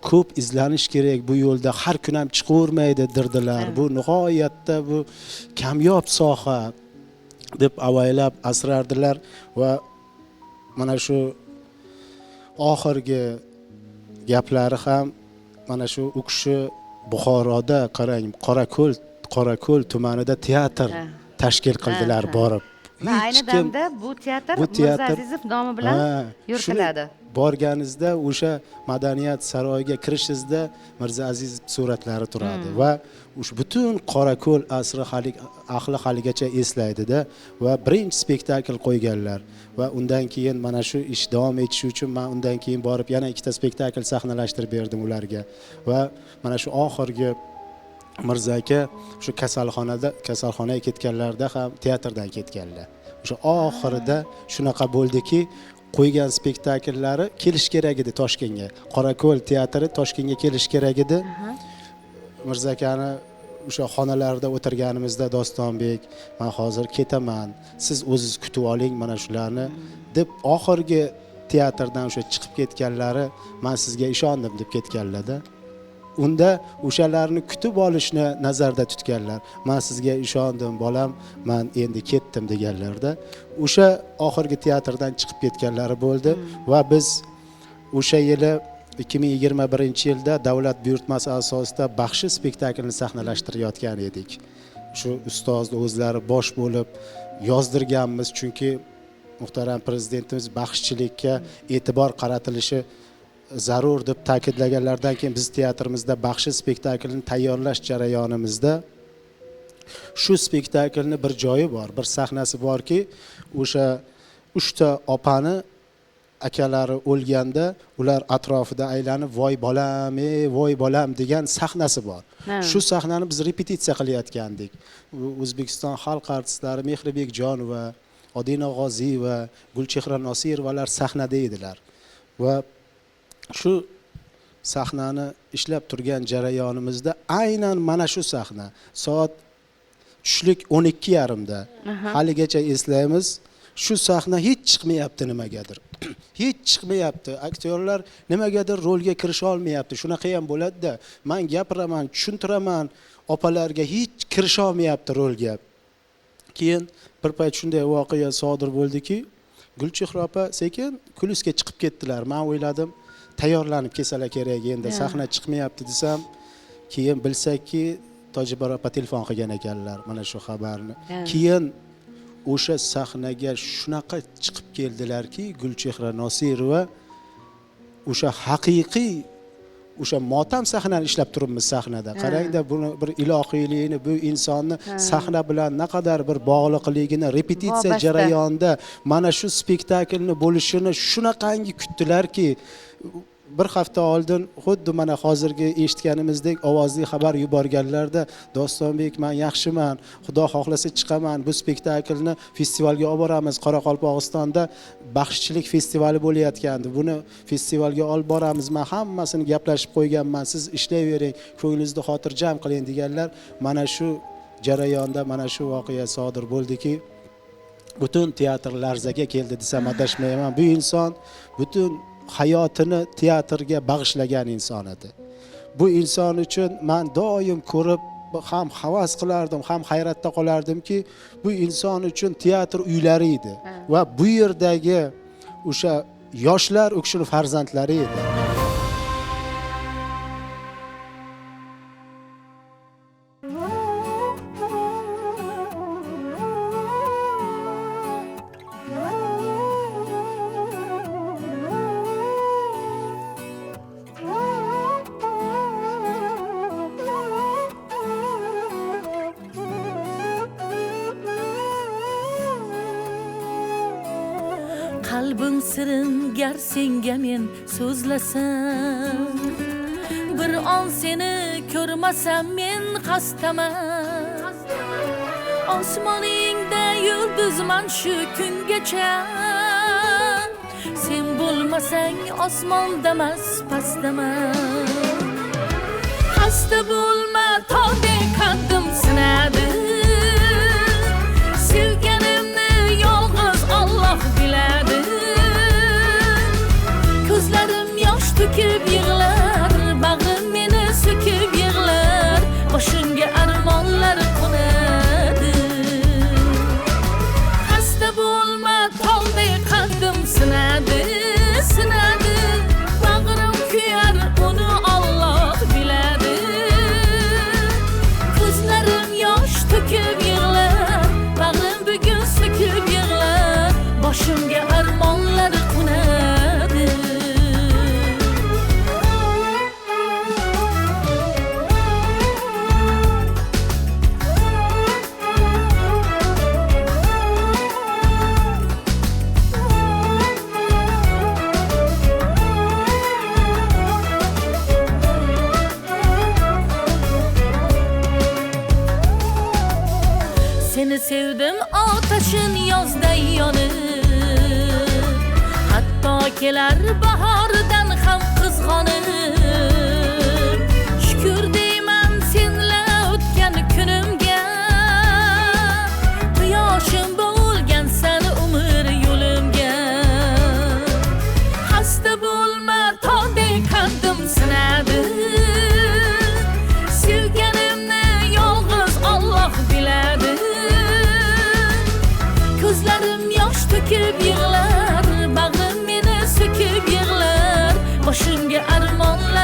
ko'p izlanish kerak bu yo'lda, har kun ham chiqavermaydi dirdilar. Bu nihoyatda bu kamyob soha deb avaylab asrardilar va mana shu oxirgi gaplari ham mana shu u kishi Buxoroda, qarang, Qorako'l tumanida teatr tashkil qildilar borib. Va ayni damda bu teatr Mirzo Azizov nomi bilan yuritiladi. Borganingizda o'sha madaniyat saroyiga kirishingizda Mirzo Azizov suratlari turadi va o'sha butun Qorako'l asri ahli haligacha eslaydida va birinchi spektakl qo'yganlar va undan keyin mana shu ish davom etishi uchun men undan keyin borib yana 2 ta spektakl sahnalashtirib berdim ularga va mana shu oxirgi Mirzo aka shu kasalxonaga ketganlarida ham teatrdan ketganlar. O'sha oxirida shunaqa bo'ldiki, qo'ygan spektakllari kelish kerak edi Toshkentga. Qorako'l teatri Toshkentga kelish kerak edi. Mirzo akani o'sha xonalarda o'tirganimizda Dostonbek, men hozir ketaman, siz o'zingiz kutib oling mana shularni deb oxirgi teatrdan o'sha chiqib ketganlari, men sizga ishondim deb ketganlarda. Unda o'shalarni kutib olishni nazarda tutganlar. Men sizga ishondim, bolam, men endi ketdim deganlarda o'sha oxirgi teatrdan chiqib ketganlari bo'ldi va biz o'sha yili 2021-yilda davlat buyurtmasi asosida Baxshi spektaklini sahnalashtirayotgan edik. Shu ustozni o'zlari bosh bo'lib yozdirganmiz, chunki muhtaram prezidentimiz baxshichilikka e'tibor qaratilishi zarur deb ta'kidlaganlardan keyin biz teatrimizda Baxshi spektaklini tayyorlash jarayonimizda shu spektaklni bir joyi bor, bir sahnasi borki, o'sha 3 ta opani akalari o'lganda ular atrofida aylanib voy bolam, ey voy bolam degan sahnasi bor. Shu sahnani biz repetitsiya qilayotgandik. O'zbekiston xalq artistlari Mehribek Jonova, Odina G'oziyeva, Gulchehra Nosirovalar sahnada edilar. Va shu sahnani ishlab turgan jarayonimizda aynan mana shu sahna soat tushlik 12:30da haligacha eslaymiz. Shu sahna hech chiqmayapti nimagadir. Hech chiqmayapti. Aktyorlar nimagadir rolga kirisha olmayapti. Shunaqa ham bo'ladi-da. Men gapiraman, tushuntiraman, opalarga hech kirisha olmayapti rolga. Keyin bir payt shunday voqea sodir bo'ldiki, Gulchehra opa sekin kulisga chiqib ketdilar. Men o'yladim, tayyorlanib kelsalar kerak endi, sahna chiqmayapti desam, keyin bilsakki Tojibor opa telefon qilgan ekanlar mana shu xabarni. Keyin o'sha sahnaga shunaqa chiqib keldilarki, Gulchehra Nosirova o'sha haqiqiy o'sha motam sahnani ishlab turibmiz sahnada. Qarangda, buni bir ilohiyligini, bu insonni sahna bilan naqadar bir bog'liqligini repetitsiya jarayonida mana shu spektaklni bo'lishini shunaqangi kutdilarki, bir hafta oldin xuddi mana hozirgi eshitganimizdek ovozli xabar yuborganlarda, Dostonbek men yaxshiman, Xudo xohlasa chiqaman, bu spektaklni festivalga olib boramiz, Qoraqalpog'istonda baxshichilik festivali bo'layotgandi, buni festivalga olib boramiz, men hammasini gaplashib qo'yganman, siz ishlayvering, ko'nglingizni xotirjam qiling deganlar. Mana shu jarayonda mana shu voqea sodir bo'ldiki, butun teatr larzaga keldi desam adashmayman. Bu inson butun hayotini teatrga bag'ishlagan inson edi. Bu inson uchun men doim ko'rib ham havas qilardim, ham hayratda qolardimki, bu inson uchun teatr uylari edi va bu yerdagi o'sha yoshlar u kishining farzandlari edi. Qalbim sirin gar senga men so'zlasam, bir on seni ko'rmasam men xastaman. Osmoningda yulduzman shu kungacha, sen bo'lmasang osmondamas pastdaman. Xasta bo'lma tog'dek qaddim sinadi, sevganimni yolg'iz Alloh biladi. Ko'zlarim yosh to'kib yig'lar, bag'rim meni so'kib yig'lar, boshimga armonlar qo'nadi. Xasta bo'lma tog'dek qaddim sinadi, sinadi, bag'rim kuyar uni Alloh biladi. Ko'zlarim yosh to'kib yig'lar, bag'rim bugun so'kib yig'lar, boshimga armonlar qo'nadi. Seni sevdim ateşin yozda yonib, hatto kelar bahordan ham qizg'onib. Shukr deyman senla o'tgan kunimga, quyoshim bo'lgansan umr yo'limga. Xasta bo'lma tog'dek qaddim sinadi, sevganimni yolg'iz Alloh biladi. Ko'zlarim yosh to'kib yig'lar, bag'rim meni so'kib yig'lar, boshimga armonlar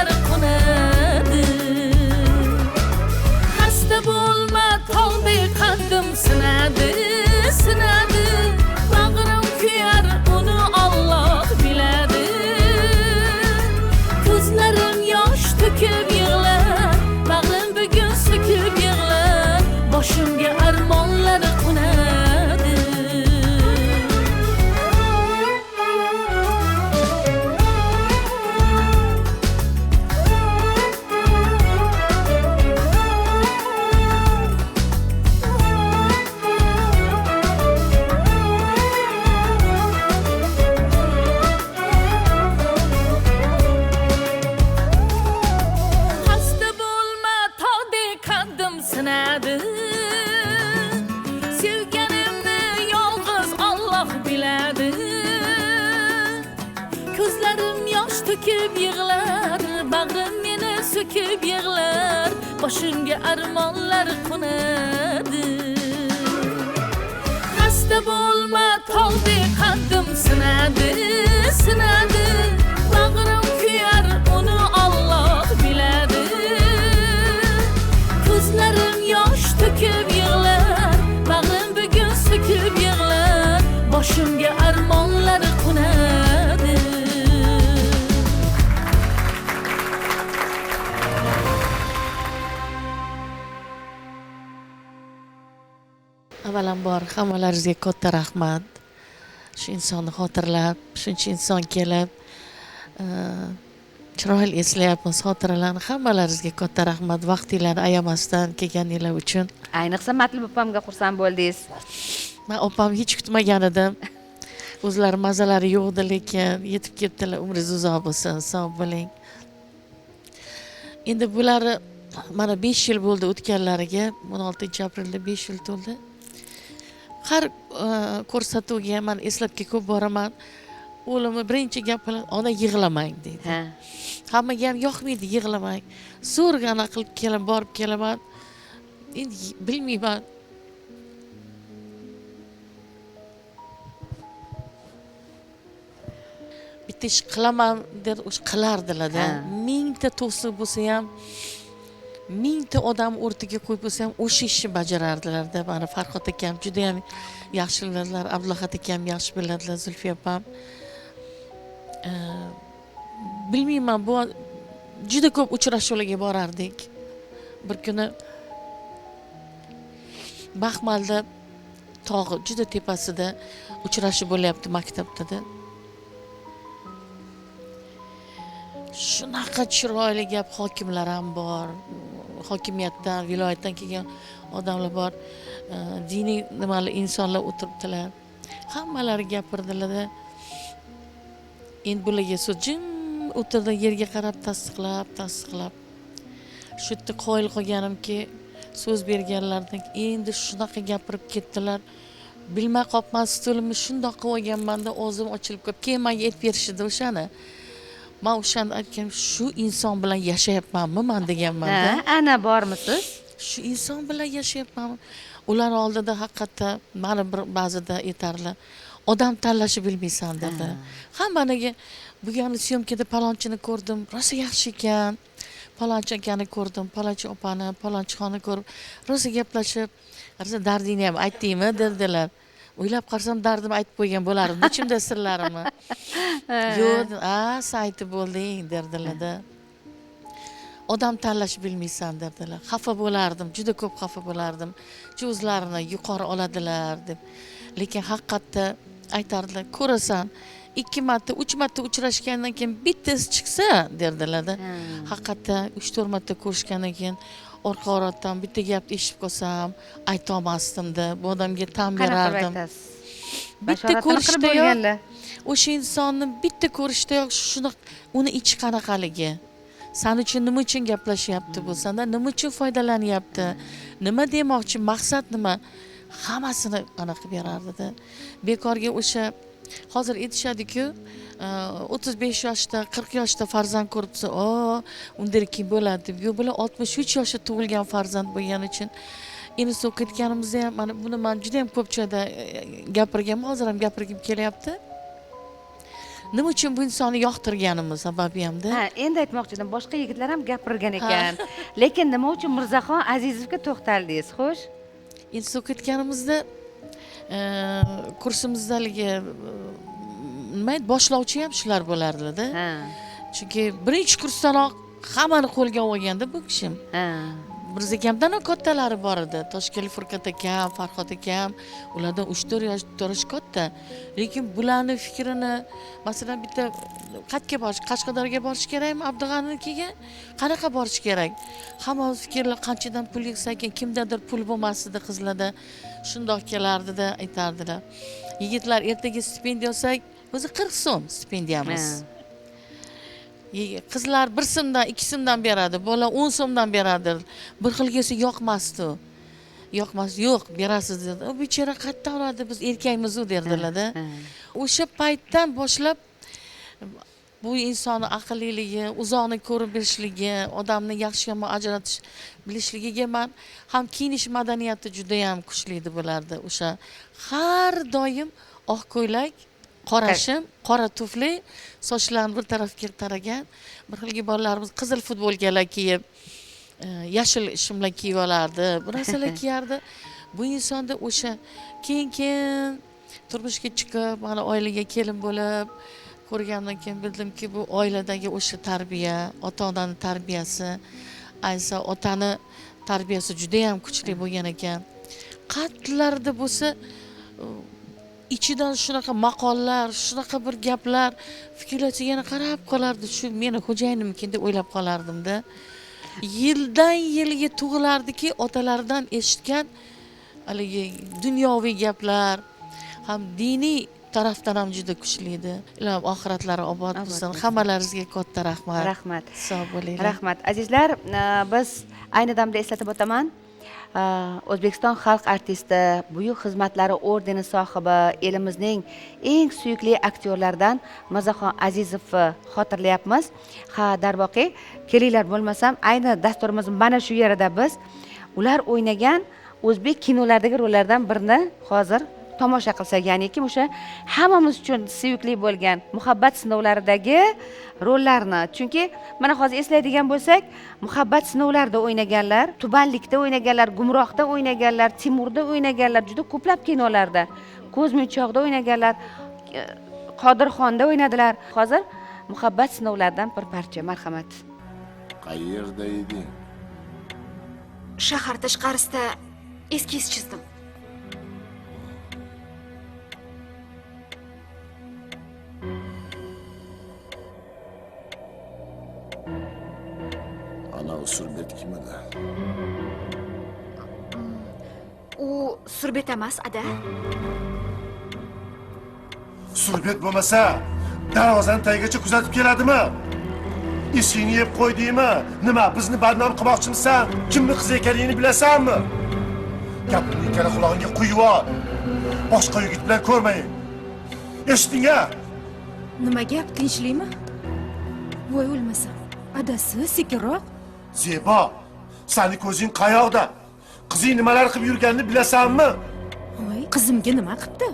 to'kib yig'lar, bag'rim meni so'kib yig'lar, boshimga armonlar qo'nadi. Xasta bo'lma tog'dek qaddim sinadi, sinadi, bag'rim kuyar uni Alloh biladi. Ko'zlarim yosh to'kib yig'lar, bag'rim bugun so'kib yig'lar, boshimga armonlar qo'nadi. Avvalambor hammalaringizga katta rahmat. Shu insonni xotirlab, shuncha inson kelib, chiroyli eslayapmiz xotiralarni. Hammalaringizga katta rahmat, vaqtinglarni ayamasdan kelganinglar uchun. Ayniqsa Matlub opamga xursand bo'ldingiz. Men opam hech kutmagan edim. O'zlari mazalari yo'qdi, lekin yetib ketdilar. Umringiz uzoq bo'lsin, sog' bo'ling. Endi bulari mana 5 yil bo'ldi o'tganlariga, 16-aprelda 5 yil to'ldi. Har ko'rsatuvga men eslabga ko'p boraman. O'g'limni birinchi gap bilan ona yig'lamang deydi. Hammaga ham yoqmaydi yig'lamang. Zo'rg'a ana qilib kelib borib kelaman. Endi bilmayman. Bitta ish qilaman deb o'sha qilardilar-da. Mingta to'siq bo'lsa ham, mingta odam o'rtaga qo'yib bo'lsa ham o'sha ishni bajarardilar-da. Mana Farhod akam juda ham yaxshi biladilar, Abdulahat akam yaxshi biladilar, Zulfiya opam. Bilmayman, bu juda ko'p uchrashuvlarga borardik. Bir kuni Baxmalda tog'i juda tepasida uchrashuv bo'lyapti maktabda-da. Shunaqa chiroyli gap, hokimlar ham bor, hokimiyatdan, viloyatdan kelgan odamlar bor, diniy nimali insonlar o'tiribdilar. Hammalari gapirdilar-da. Endi bularga so'z jim o'tirdi, yerga qarab tasdiqlab, tasdiqlab. Shu yerda qoyil qolganimki, so'z berganlardan endi shunaqa gapirib ketdilar. Bilmay qolibman, stulimni shundoq qilib olganman-da, og'zim ochilib qolib, keyin menga aytib berishdi o'shani. Men o'shanda aytgan, shu inson bilan yashayapmanmi men deganman-da. Ana bormisiz? Shu inson bilan yashayapmanmi? Ular oldida haqiqatda meni bir ba'zida aytarlar, odam tanlashni bilmaysan dedi. Hammaniga bugun syomkada palonchini ko'rdim, rosa yaxshi ekan. Palonchi akani ko'rdim, palonchi opani, palonchixonni ko'rib, rosa gaplashib, rosa dardingni ham aytdingmi dedilar. O'ylab qarasam dardimni aytib qo'ygan bo'lardim, ichimda sirlarimni. Yo'q, sen aytib bo'lding derdilar-da. Odam tanlash bilmaysan derdilar. Xafa bo'lardim, juda ko'p xafa bo'lardim. O'zlarini yuqori oladilar deb. Lekin haqiqatda aytardilar, ko'rasan, 2 marta, 3 marta uchrashgandan keyin bittasi chiqsa derdilar-da. Haqiqatda 3-4 marta ko'rishgandan keyin orqa orotdan bitta gapni eshitib qolsam, ayta olmasdim-da. Bu odamga tan berardim. Bitta ko'rishdayoq o'sha insonni bitta ko'rishdayoq shuni uni ichi qanaqaligi, san uchun nima uchun gaplashyapti bu, sandan nima uchun foydalanyapti, nima demoqchi, maqsad nima, hammasini anaqa qilib berardi-da. Bekorga o'sha hozir aytishadi-ku, 35 yoshda, 40 yoshda farzand ko'ribsa, o, undan keyin bo'ladi deb. Yo'q, bular 63 yoshda tug'ilgan farzand bo'lgani uchun institutga o'qiyotganimizda ham mana buni men juda ham ko'p joyda gapirganman, hozir ham gapirgim kelyapti. Nima uchun bu insonni yoqtirganimiz sababi hamda. Ha, endi aytmoqchi edim, boshqa yigitlar ham gapirgan ekan. Lekin nima uchun Mirzaxon Azizovga to'xtaldingiz? Xo'sh. Institutga o'qiyotganimizda kursimizdagi nima edi, boshlovchi ham shular bo'lardilar-da. Chunki birinchi kursdanoq hammani qo'lga olganda bu kishim. Mirza akamdan ham kattalari bor edi. Toshkent Furqat akam, Farhod akam, ulardan 3-4 yosh, 4 yosh katta. Lekin bularning fikrini, masalan, bitta qayerga borish, Qashqadaryoga borish kerakmi, Abdug'aninikiga? Qanaqa borish kerak? Hamma fikrlar qanchadan pul yig'sa ekan, kimdadir pul bo'lmas edi qizlarda. Shundoq kelardida, aytardilar. Yigitlar, ertaga stipendiya olsak, o'zi 40 so'm stipendiyamiz. Qizlar 1 so'mdan, 2 so'mdan beradi, bola 10 so'mdan beradi. Bir xil kelsa yoqmasdi. Yoqmas, yo'q, berasiz dedi. U bechora qayerdan oladi, biz erkakmiz u derdilar-da. O'sha paytdan boshlab Bu insonni aqlliligi, uzoqni ko'rib bilishligi, odamni yaxshi yomon ajratish bilishligiga man ham kiyinish madaniyati juda ham kuchli edi bularda. O'sha har doim oq ko'ylak, qora shim, qora tufli, sochlarini bir tarafga taragan. Bir xilgi bolalarimiz qizil futbolkalar kiyib, yashil shimlar kiyib olardi, bir narsalar kiyardi. Bu insonda o'sha keyin turmushga chiqib, mana oilaga kelin bo'lib ko'rgandan keyin bildimki, bu oiladagi o'sha tarbiya, ota-onaning tarbiyasi, ayniqsa otani tarbiyasi juda ham kuchli bo'lgan ekan. Qatlarda bo'lsa ichidan shunaqa maqollar, shunaqa bir gaplar, fikrlar yana qarab qolardi, shu meni xo'jayinimkin deb o'ylab qolardimda. Yildan yilga tug'ilardiki, otalaridan eshitgan haligi dunyoviy gaplar ham diniy tarafdan ham juda kuchli edi. Ilohim oxiratlari obod bo'lsin. Hammalaringizga katta rahmat. Rahmat. Sog' bo'linglar. Rahmat. Azizlar, biz ayni damda eslatib o'taman. O'zbekiston xalq artisti, buyuk xizmatlari ordeni sohibi, elimizning eng suyukli aktyorlaridan Mirzaxon Azizovni xotirlayapmiz. Ha, darvoqe, kelinglar bo'lmasam, ayni dasturimiz mana shu yerida biz ular o'ynagan o'zbek kinolaridagi rollardan birini hozir tomosha qilsak, ya'niki o'sha hammamiz uchun suyukli bo'lgan muhabbat sinovlaridagi rollarni. Chunki mana hozir eslaydigan bo'lsak, muhabbat sinovlarida o'ynaganlar, tubanlikda o'ynaganlar, gumrohda o'ynaganlar, Timurda o'ynaganlar, juda ko'plab kinolarda, Ko'zmunchoqda o'ynaganlar, Qodirxonda o'ynadilar. Hozir muhabbat sinovlaridan bir parcha, marhamat. Qayerda eding? Shahar tashqarisida eskiz chizdim. Ana surbet kim edi? U surbet emas, ada. Surbet bo'lmasa, darvozani tagigacha kuzatib keladimi? Eshigingni yeb qo'ydingmi? Nima, bizni badnom qilmoqchimisan? Kimni qizi ekanligini bilasanmi? Gapimni ikkala qulog'ingga quyib ol. Boshqa yigit bilan ko'rmayin. Eshitding-a? Nima gap, tinchlikmi? Voy o'lmasam. Adasi, sekinroq. Zebo, seni ko'zing qayoqda? Qizing nimalar qilib yurganini bilasanmi? Voy, qizimga nima qilibdi?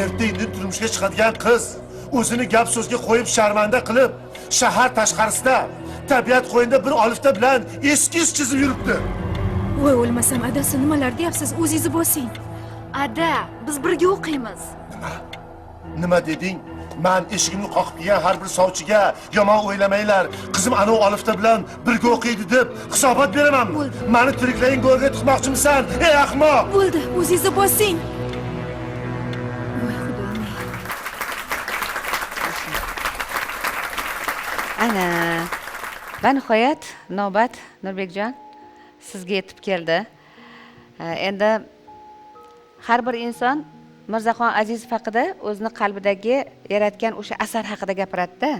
Erta indin turmushga chiqadigan qiz o'zini gap so'zga qo'yib sharmanda qilib, shahar tashqarisida, tabiat qo'ynida bir olifta bilan eskiz chizib yuribdi. Voy o'lmasam, adasi, nimalar deyapsiz? O'zingizni bosing. Ada, biz birga o'qiymiz. Nima? Nima deding? Man eshigimni qoqib kelgan har bir sovchiga yomon o'ylamanglar, qizim ana olifta bilan birga o'qiydi deb hisobot beramanmi? Meni tiriklayin go'rga tiqmoqchimisan, ey ahmoq? Bo'ldi, o'zingizni bosing. Voy xudoyim. Ana, va nihoyat navbat Nurbekjon sizga yetib keldi. Endi har bir inson Mirzaxon Azizov haqida o'zini qalbidagi yaratgan o'sha asar haqida gapiradi-da.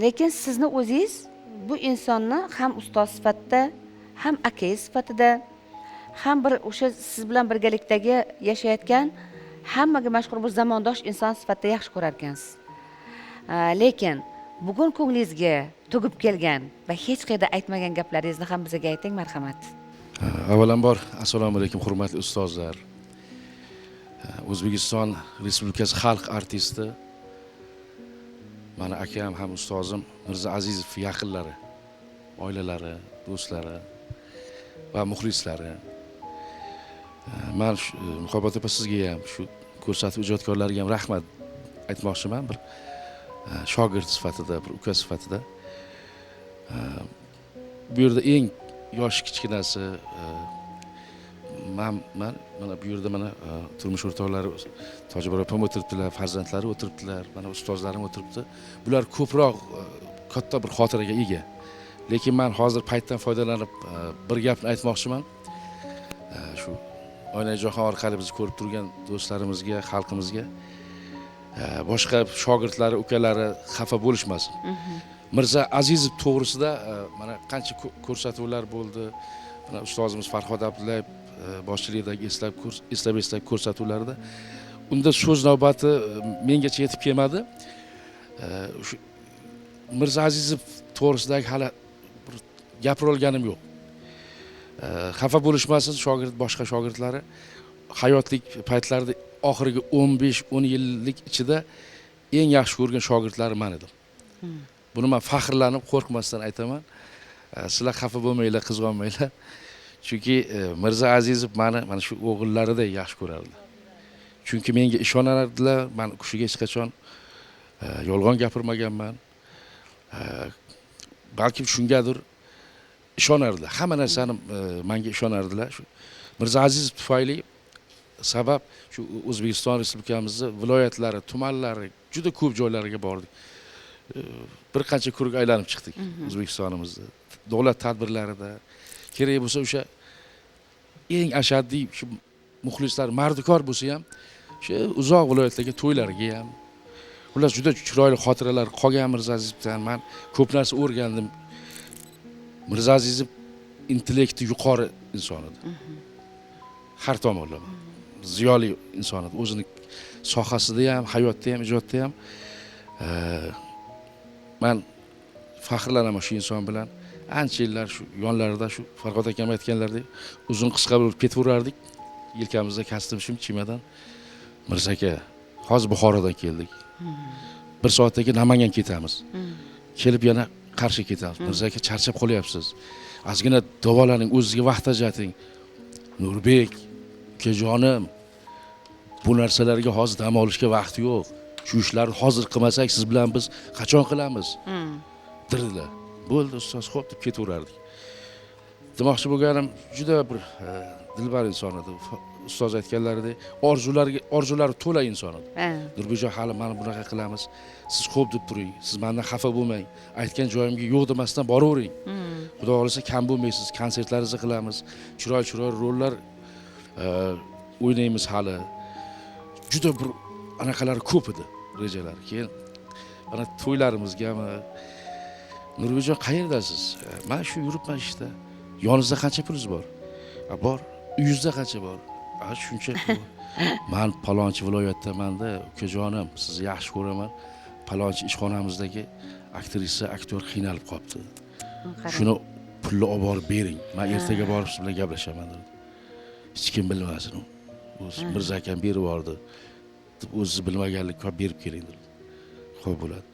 Lekin sizni o'zingiz bu insonni ham ustoz sifatida, ham akangiz sifatida, ham bir o'sha siz bilan birgalikdagi yashayotgan hammaga mashhur bir zamondosh inson sifatida yaxshi ko'rar ekansiz. Lekin bugun ko'nglingizga tugib kelgan va hech qayerda aytmagan gaplaringizni ham bizga ayting, marhamat. Avvalambor assalomu alaykum hurmatli ustozlar. O'zbekiston Respublikasi xalq artisti, mana akam ham ustozim Mirza Azizov yaqinlari, oilalari, do'stlari va muxlislari. Men Muhabbat opa sizga ham, shu ko'rsatuv ijodkorlariga ham rahmat aytmoqchiman, bir shogird sifatida, bir uka sifatida. Bu yerda eng yosh kichkinasi man mana bu yerda mana turmush o'rtoqlari Tojibor opam o'tiribdilar, farzandlari o'tiribdilar, mana ustozlarim o'tiribdi. Bular ko'proq katta bir xotiraga ega. Lekin men hozir paytdan foydalanib bir gapni aytmoqchiman. Shu Oynai jahon orqali bizni ko'rib turgan do'stlarimizga, xalqimizga, boshqa shogirdlari, ukalari xafa bo'lishmasin. Mirza Azizov to'g'risida mana qancha ko'rsatuvlar bo'ldi. Mana ustozimiz Farhod Abdullayev boshchiligidagi eslab ko'rsatuvlarida unda so'z navbati mengacha yetib kelmadi. Shu Mirza Azizov to'g'risidagi hali bir gapira olganim yo'q. Xafa bo'lishmasin shogird, boshqa shogirdlari. Hayotlik paytlarida oxirgi 15-10 yillik ichida eng yaxshi ko'rgan shogirdlarim man edim. Buni men faxrlanib, qo'rqmasdan aytaman. Sizlar xafa bo'lmanglar, qizg'onmanglar. Chunki Mirza Azizov meni mana shu o'g'illariday yaxshi ko'rardi. Chunki menga ishonardilar, men u kishiga hech qachon yolg'on gapirmaganman. Balkim shungadir ishonardilar. Hamma narsani menga ishonardilar. Shu Mirza Azizov tufayli sabab shu O'zbekiston Respublikamizning viloyatlari, tumanlari, juda ko'p joylariga bordik. Bir qancha kuruk aylanib chiqdik O'zbekistonimizda. Davlat tadbirlarida kerak bo'lsa o'sha eng ashaddiy shu muxlislar mardikor bo'lsa ham o'sha uzoq viloyatlarga to'ylarga ham, xullas juda chiroyli xotiralar qolgan Mirza Azizovdan. Men ko'p narsa o'rgandim. Mirza Azizov intellekti yuqori inson edi. Har tomonlama ziyoli inson edi. O'zini sohasida ham, hayotda ham, ijodda ham. Men faxrlanaman shu inson bilan. Ancha yillar shu yonlarida shu Farhod akam aytganlaridek uzun qisqa bo'lib ketaverardik. Yelkamizda kostyum shim chimadan. Mirza aka, hozir Buxorodan keldik. Bir soatdan keyin Namangan ketamiz. Kelib yana Qarshi ketamiz. Mirza aka, charchab qolyapsiz. Ozgina davolaning, o'zingizga vaqt ajrating. Nurbek, ukajonim, bu narsalarga hozir dam olishga vaqt yo'q. Shu ishlarni hozir qilmasak, siz bilan biz qachon qilamiz? Dedilar. Bo'ldi ustoz, xo'p deb ketaverardik. Demoqchi bo'lganim, juda bir dilbar inson edi. Ustoz aytganlaridek, orzulari to'la inson edi. Nurbekjon, hali mana bunaqa qilamiz. Siz xo'p deb turing, siz mendan xafa bo'lmang. Aytgan joyimga yo'q demasdan boravering. Xudo xohlasa kam bo'lmaysiz, konsertlaringizni qilamiz. Chiroyli-chiroyli rollar o'ynaymiz hali. Juda bir anaqalari ko'p edi, rejalari. Keyin mana to'ylarimizgami, Nurbekjon qayerdasiz? Men shu yuribman ishda. Yoningizda qancha pulingiz bor? Bor. Uyingizda qancha bor? Shuncha pul. Men palonchi viloyatdamanda, ukajonim, sizni yaxshi ko'raman. Palonchi ishxonamizdagi aktrisa, aktyor qiynalib qolibdi. Shuni pulni olib borib bering. Men ertaga borib siz bilan gaplashaman dedi. Hech kim bilmasin. O'zi Mirza akam berib yubordi. Deb o'zingiz bilmaganlik ko'p berib keling dedi. Xo'p bo'ladi.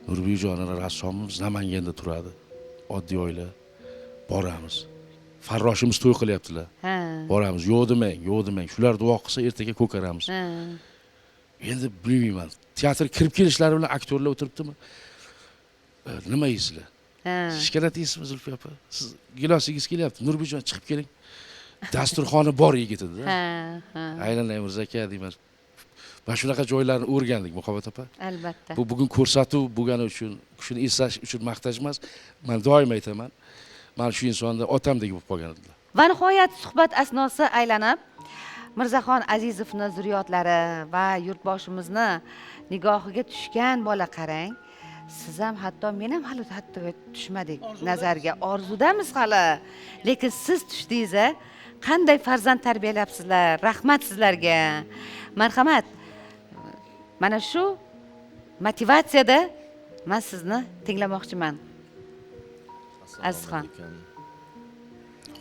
Nurbekjon rassomimiz Namanganda turadi. Oddiy oila. Boramiz. Farroshimiz to'y qilyaptilar. Boramiz. Yo'q demang, yo'q demang. Shular duo qilsa ertaga ko'karamiz. Endi bilmayman. Teatr kirib kelishlari bilan aktyorlar o'tiribdimi? Nima yeysizlar? Shokolad yeysizmi Zulfiya opa? Siz gilos yegingiz kelyapti. Nurbekjon chiqib keling. Dasturxoni bor yigit edi. Aylanay Mirza aka deyman. Mana shunaqa joylarni o'rgandik Muhabbat opa. Albatta. Bu bugun ko'rsatuv bo'lgani uchun, shuni eslash uchun maqtash emas. Men doim aytaman. Mana shu insonda otamdek bo'lib qolgan edilar. Va nihoyat suhbat asnosi aylanib Mirzaxon Azizovni zurriyotlari va yurtboshimizni nigohiga tushgan bola qarang. Siz ham hatto men ham hali hatto tushmadik nazarga. Orzudamiz hali. Lekin siz tushdingiz a? Qanday farzand tarbiyalabsizlar? Rahmat sizlarga. Marhamat. Mana shu motivatsiyada men sizni tinglamoqchiman. Azizxon.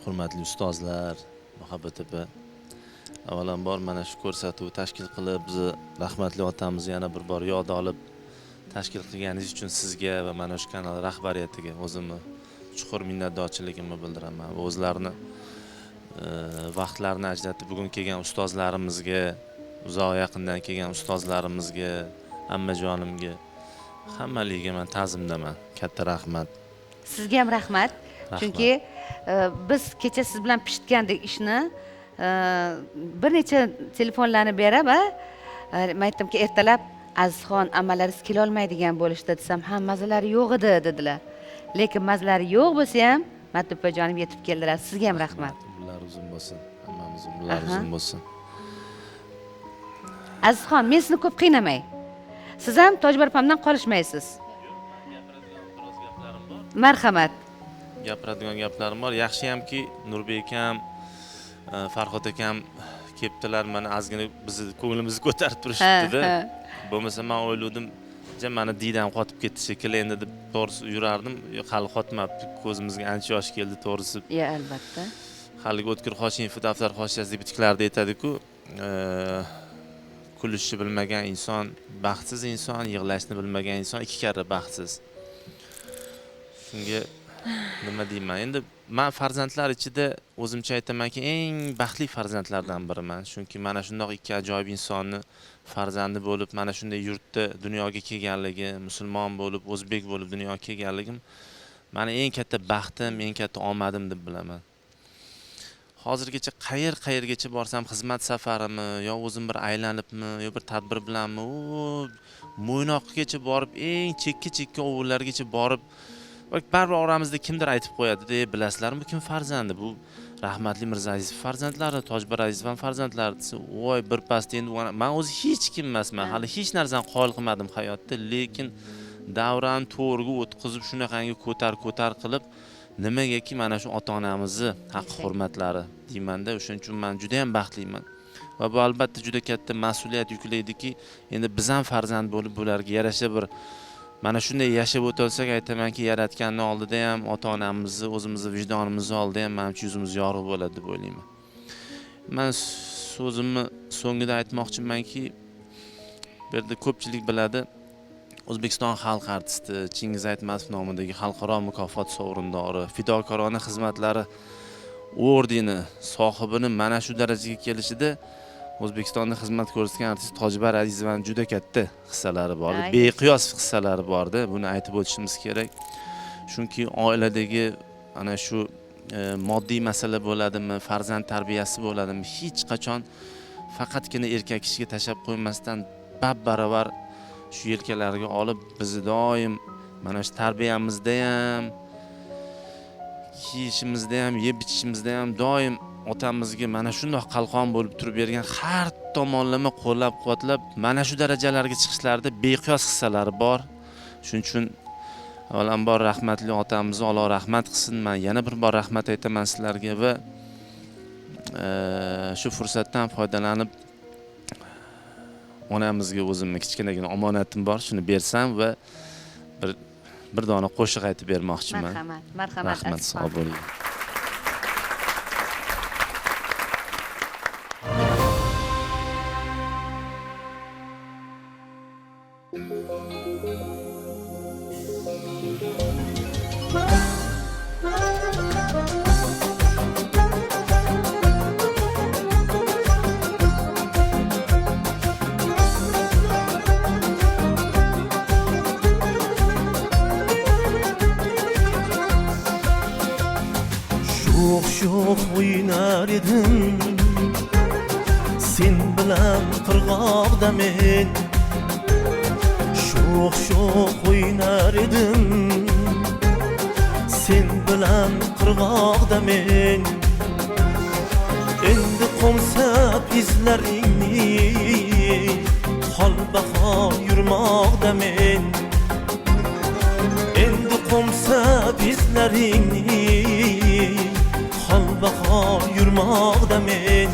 Hurmatli ustozlar, Muhabbat opa. Avvalambor mana shu ko'rsatuvni tashkil qilib, bizni rahmatli otamizni yana bir bor yod olib tashkil qilganingiz uchun sizga va mana shu kanal rahbariyatiga o'zimni chuqur minnatdorchiligimni bildiraman. Va o'zlarini vaqtlarini ajratib bugun kelgan ustozlarimizga, uzoq yaqindan kelgan ustozlarimizga, ammajonimga, hammaligiga men ta'zimdaman. Katta rahmat. Sizga ham rahmat. Chunki biz kecha siz bilan pishitgandik ishni, bir necha telefonlarni berib, men aytdimki, ertalab Azizxon ammalaringiz kela olmaydigan bo'lishdi desam, ha, mazalari yo'q edi dedilar. Lekin mazalari yo'q bo'lsa ham Matupajonim yetib keldilar. Sizga ham rahmat. Umrlar uzun bo'lsin, hammamiz umrlar uzun bo'lsin. Azizxon, men sizni ko'p qiynamay. Siz ham Tojbar opamdan qolishmaysiz. Marhamat. Gapiradigan gaplarim bor. Yaxshiyamki Nurbek akam, Farhod akam kelibdilar, mana ozgina bizni ko'nglimizni ko'tarib turishibdi-da. Bo'lmasa men o'yladim, Mani diydam qotib ketdi shekilli endi deb to'g'risi yurardim. Hali qotmabdi, ko'zimizga ancha yosh keldi to'g'risi. Ya, albatta. Haligi O'tkir Hoshimov daftar hoshiyasidagi bitiklarda aytadi-ku, kulishni bilmagan inson baxtsiz inson, yig'lashni bilmagan inson ikki karra baxtsiz. Shunga nima deyman? Endi men farzandlar ichida o'zimcha aytamanki, eng baxtli farzandlardan biriman. Chunki mana shundoq ikki ajoyib insonni farzandi bo'lib, mana shunday yurtda dunyoga kelganligi, musulmon bo'lib, o'zbek bo'lib dunyoga kelganligim meni eng katta baxtim, eng katta omadim deb bilaman. Hozirgacha qayergacha borsam, xizmat safarimi, yo o'zim bir aylanibmi, yo bir tadbir bilanmi, u Mo'ynoqgacha borib, eng chekka-chekka ovullargacha borib, baribir oramizda kimdir aytib qo'yadi-da, bilasizlarmi, bu kim farzandi? Bu rahmatli Mirza Azizov farzandlari, Tojbar Azizov farzandlari desa, voy bir pasda endi men o'zi hech kim emasman, hali hech narsani qoyil qilmadim hayotda, lekin davran to'rga o'tkazib shunaqangi ko'tar-ko'tar qilib, nimagaki mana shu ota-onamizni haqq hurmatlari deymanda, o'shaning uchun men juda ham baxtliman. Va bu albatta juda katta mas'uliyat yuklaydiki, endi biz ham farzand bo'lib bularga yarasha bir mana shunday yashab o'tolsak, aytamanki, yaratganning oldida ham, ota-onamizni, o'zimizni vijdonimizni oldida ham manimcha yuzimiz yorug' bo'ladi deb o'ylayman. Men so'zimni so'ngida aytmoqchimanki, bu yerda ko'pchilik biladi, O'zbekiston xalq artisti Chingiz Aytmatov nomidagi xalqaro mukofot sovrindori, fidokorona xizmatlari ordeni sohibini mana shu darajaga kelishida O'zbekistonda xizmat ko'rsatgan artist Tojbar Azizovaning juda katta hissalari bor, beqiyos hissalari bordi. Buni aytib o'tishimiz kerak. Chunki oiladagi ana shu moddiy masala bo'ladimi, farzand tarbiyasi bo'ladimi, hech qachon faqatgina erkak kishiga tashlab qo'ymasdan bab-baravar shu yelkalariga olib, bizni doim mana shu tarbiyamizda ham, kiyishimizda ham, yeb ichishimizda ham doim otamizga mana shundoq qalqon bo'lib turib bergan, har tomonlama qo'llab-quvvatlab mana shu darajalarga chiqishlarida beqiyos hissalari bor. Shuning uchun avvalambor rahmatli otamizni Alloh rahmat qilsin. Men yana bir bor rahmat aytaman sizlarga va shu fursatdan foydalanib onamizga o'zimni kichkinagina omonatim bor, shuni bersam va bir dona qo'shiq aytib bermoqchiman. Marhamat, marhamat. Rahmat, sog' bo'ling. Sho'x o'ynar edim sen bilan qirg'oqda men, sho'x o'ynar edim sen bilan qirg'oqda men. Endi qo'msab izlaringni holbahor yurmoqda men, endi qo'msab izlaringni holbahor yurmoqda men.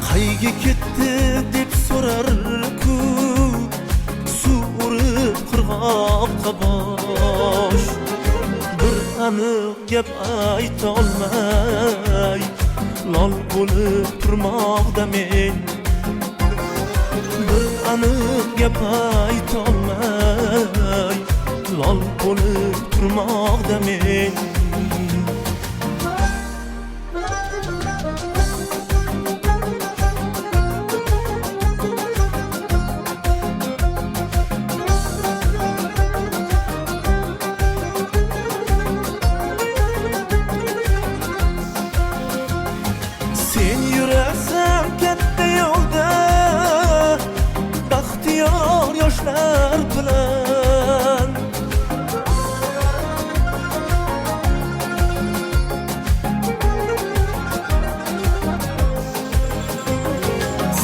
Qayga ketdi deb so'rar-ku, suv urib qirg'oqqa bosh. Bir aniq gap ayta olmay lol bo'lib turmoqda men, bir aniq gap ayta olmay lol bo'lib turmoqda men. Sen yurarsan katta yo'lda baxtiyor yoshlar bilan,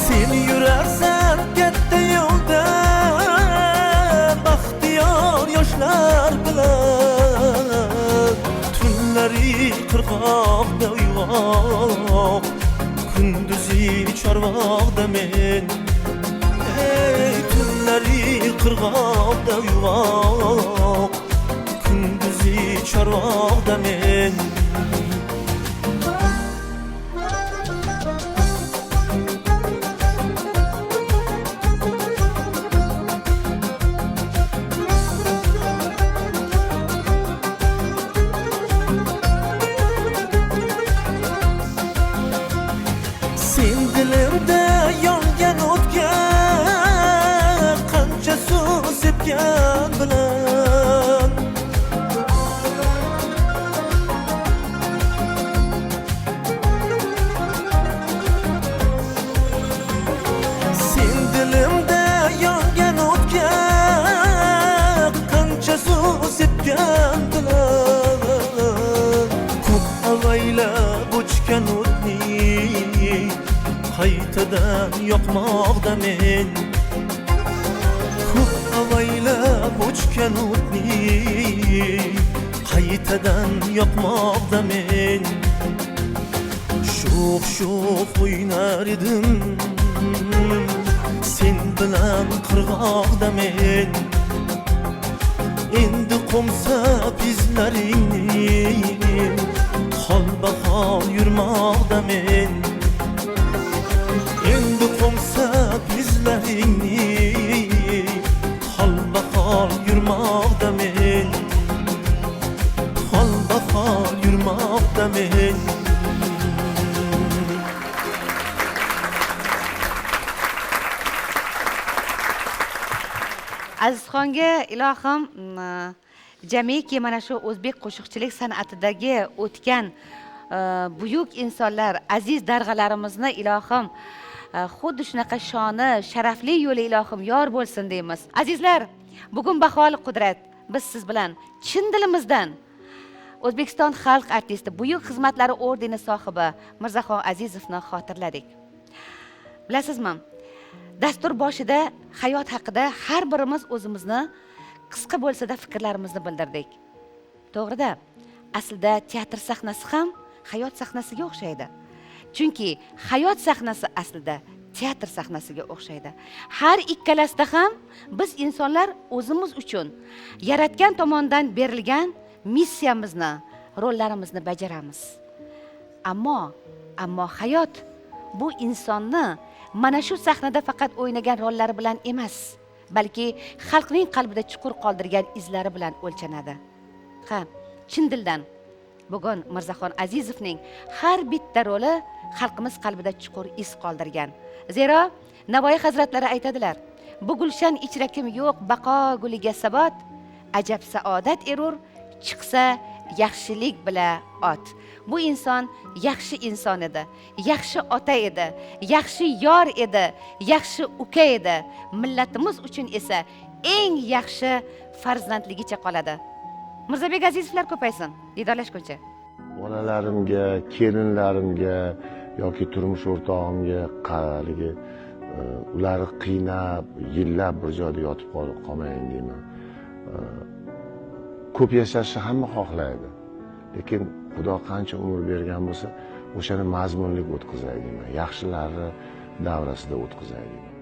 sen yurarsan katta yo'lda baxtiyor yoshlar bilan. Tunlari qirg'oqda uyg'oq, kunduzi chorvoqda men. Ey tunlari qirg'oqda uyg'oq, kunduzi chorvoqda men. Sen dilimda yongan o'tga qancha suv sepgan bilan, sen dilimda yongan o'tga qancha suv sepgan bilan, ko'p avaylab o'chgan o'tni qaytadan yoqmoqda men. Ko'p avaylab o'chgan o'tni qaytadan yoqmoqda men. Sho'x-sho'x o'ynar edim sen bilan qirg'oqda men. Endi qo'msab izlaringni holba-hol yurmoqda men. Endi qo'msab izlaringni holba-hol yurmoqda men. Holba-hol yurmoqda men. Azizxonga ilohim jamiki mana shu o'zbek qo'shiqchilik san'atidagi o'tgan buyuk insonlar, aziz darg'alarimizni ilohim xuddi shunaqa shoni, sharafli yo'li ilohim yor bo'lsin deymiz. Azizlar, bugun baholi qudrat biz siz bilan chin dilimizdan O'zbekiston xalq artisti, buyuk xizmatlari ordeni sohibi Mirzaxon Azizovni xotirladik. Bilasizmi, dastur boshida hayot haqida har birimiz o'zimizni qisqa bo'lsa-da fikrlarimizni bildirdik. To'g'rida, aslida teatr sahnasi ham hayot sahnasiga o'xshaydi. Chunki hayot sahnasi aslida teatr sahnasiga o'xshaydi. Har ikkalasida ham biz insonlar o'zimiz uchun yaratgan tomondan berilgan missiyamizni, rollarimizni bajaramiz. Ammo hayot bu insonni mana shu sahnada faqat o'ynagan rollari bilan emas, balki xalqning qalbida chuqur qoldirgan izlari bilan o'lchanadi. Ha, chin dildan bugun Mirzaxon Azizovning har bitta roli xalqimiz qalbida chuqur iz qoldirgan. Zero Navoiy hazratlari aytadilar: bu gulshan ichra kim yo'q baqo guliga sabot, ajab saodat erur chiqsa yaxshilik bila ot. Bu inson yaxshi inson edi, yaxshi ota edi, yaxshi yor edi, yaxshi uka edi. Millatimiz uchun esa eng yaxshi farzandligicha qoladi. Mirzabek Azizovlar ko'paysin. Diydorlashguncha. Bolalarimga, kelinlarimga yoki turmush o'rtog'imga haligi ularni qiynab, yillab bir joyda yotib qolmayin deyman. Ko'p yashashni hamma xohlaydi. Lekin Xudo qancha umr bergan bo'lsa, o'shani mazmunli o'tkazay deyman. Yaxshilari davrasida o'tkazay deyman.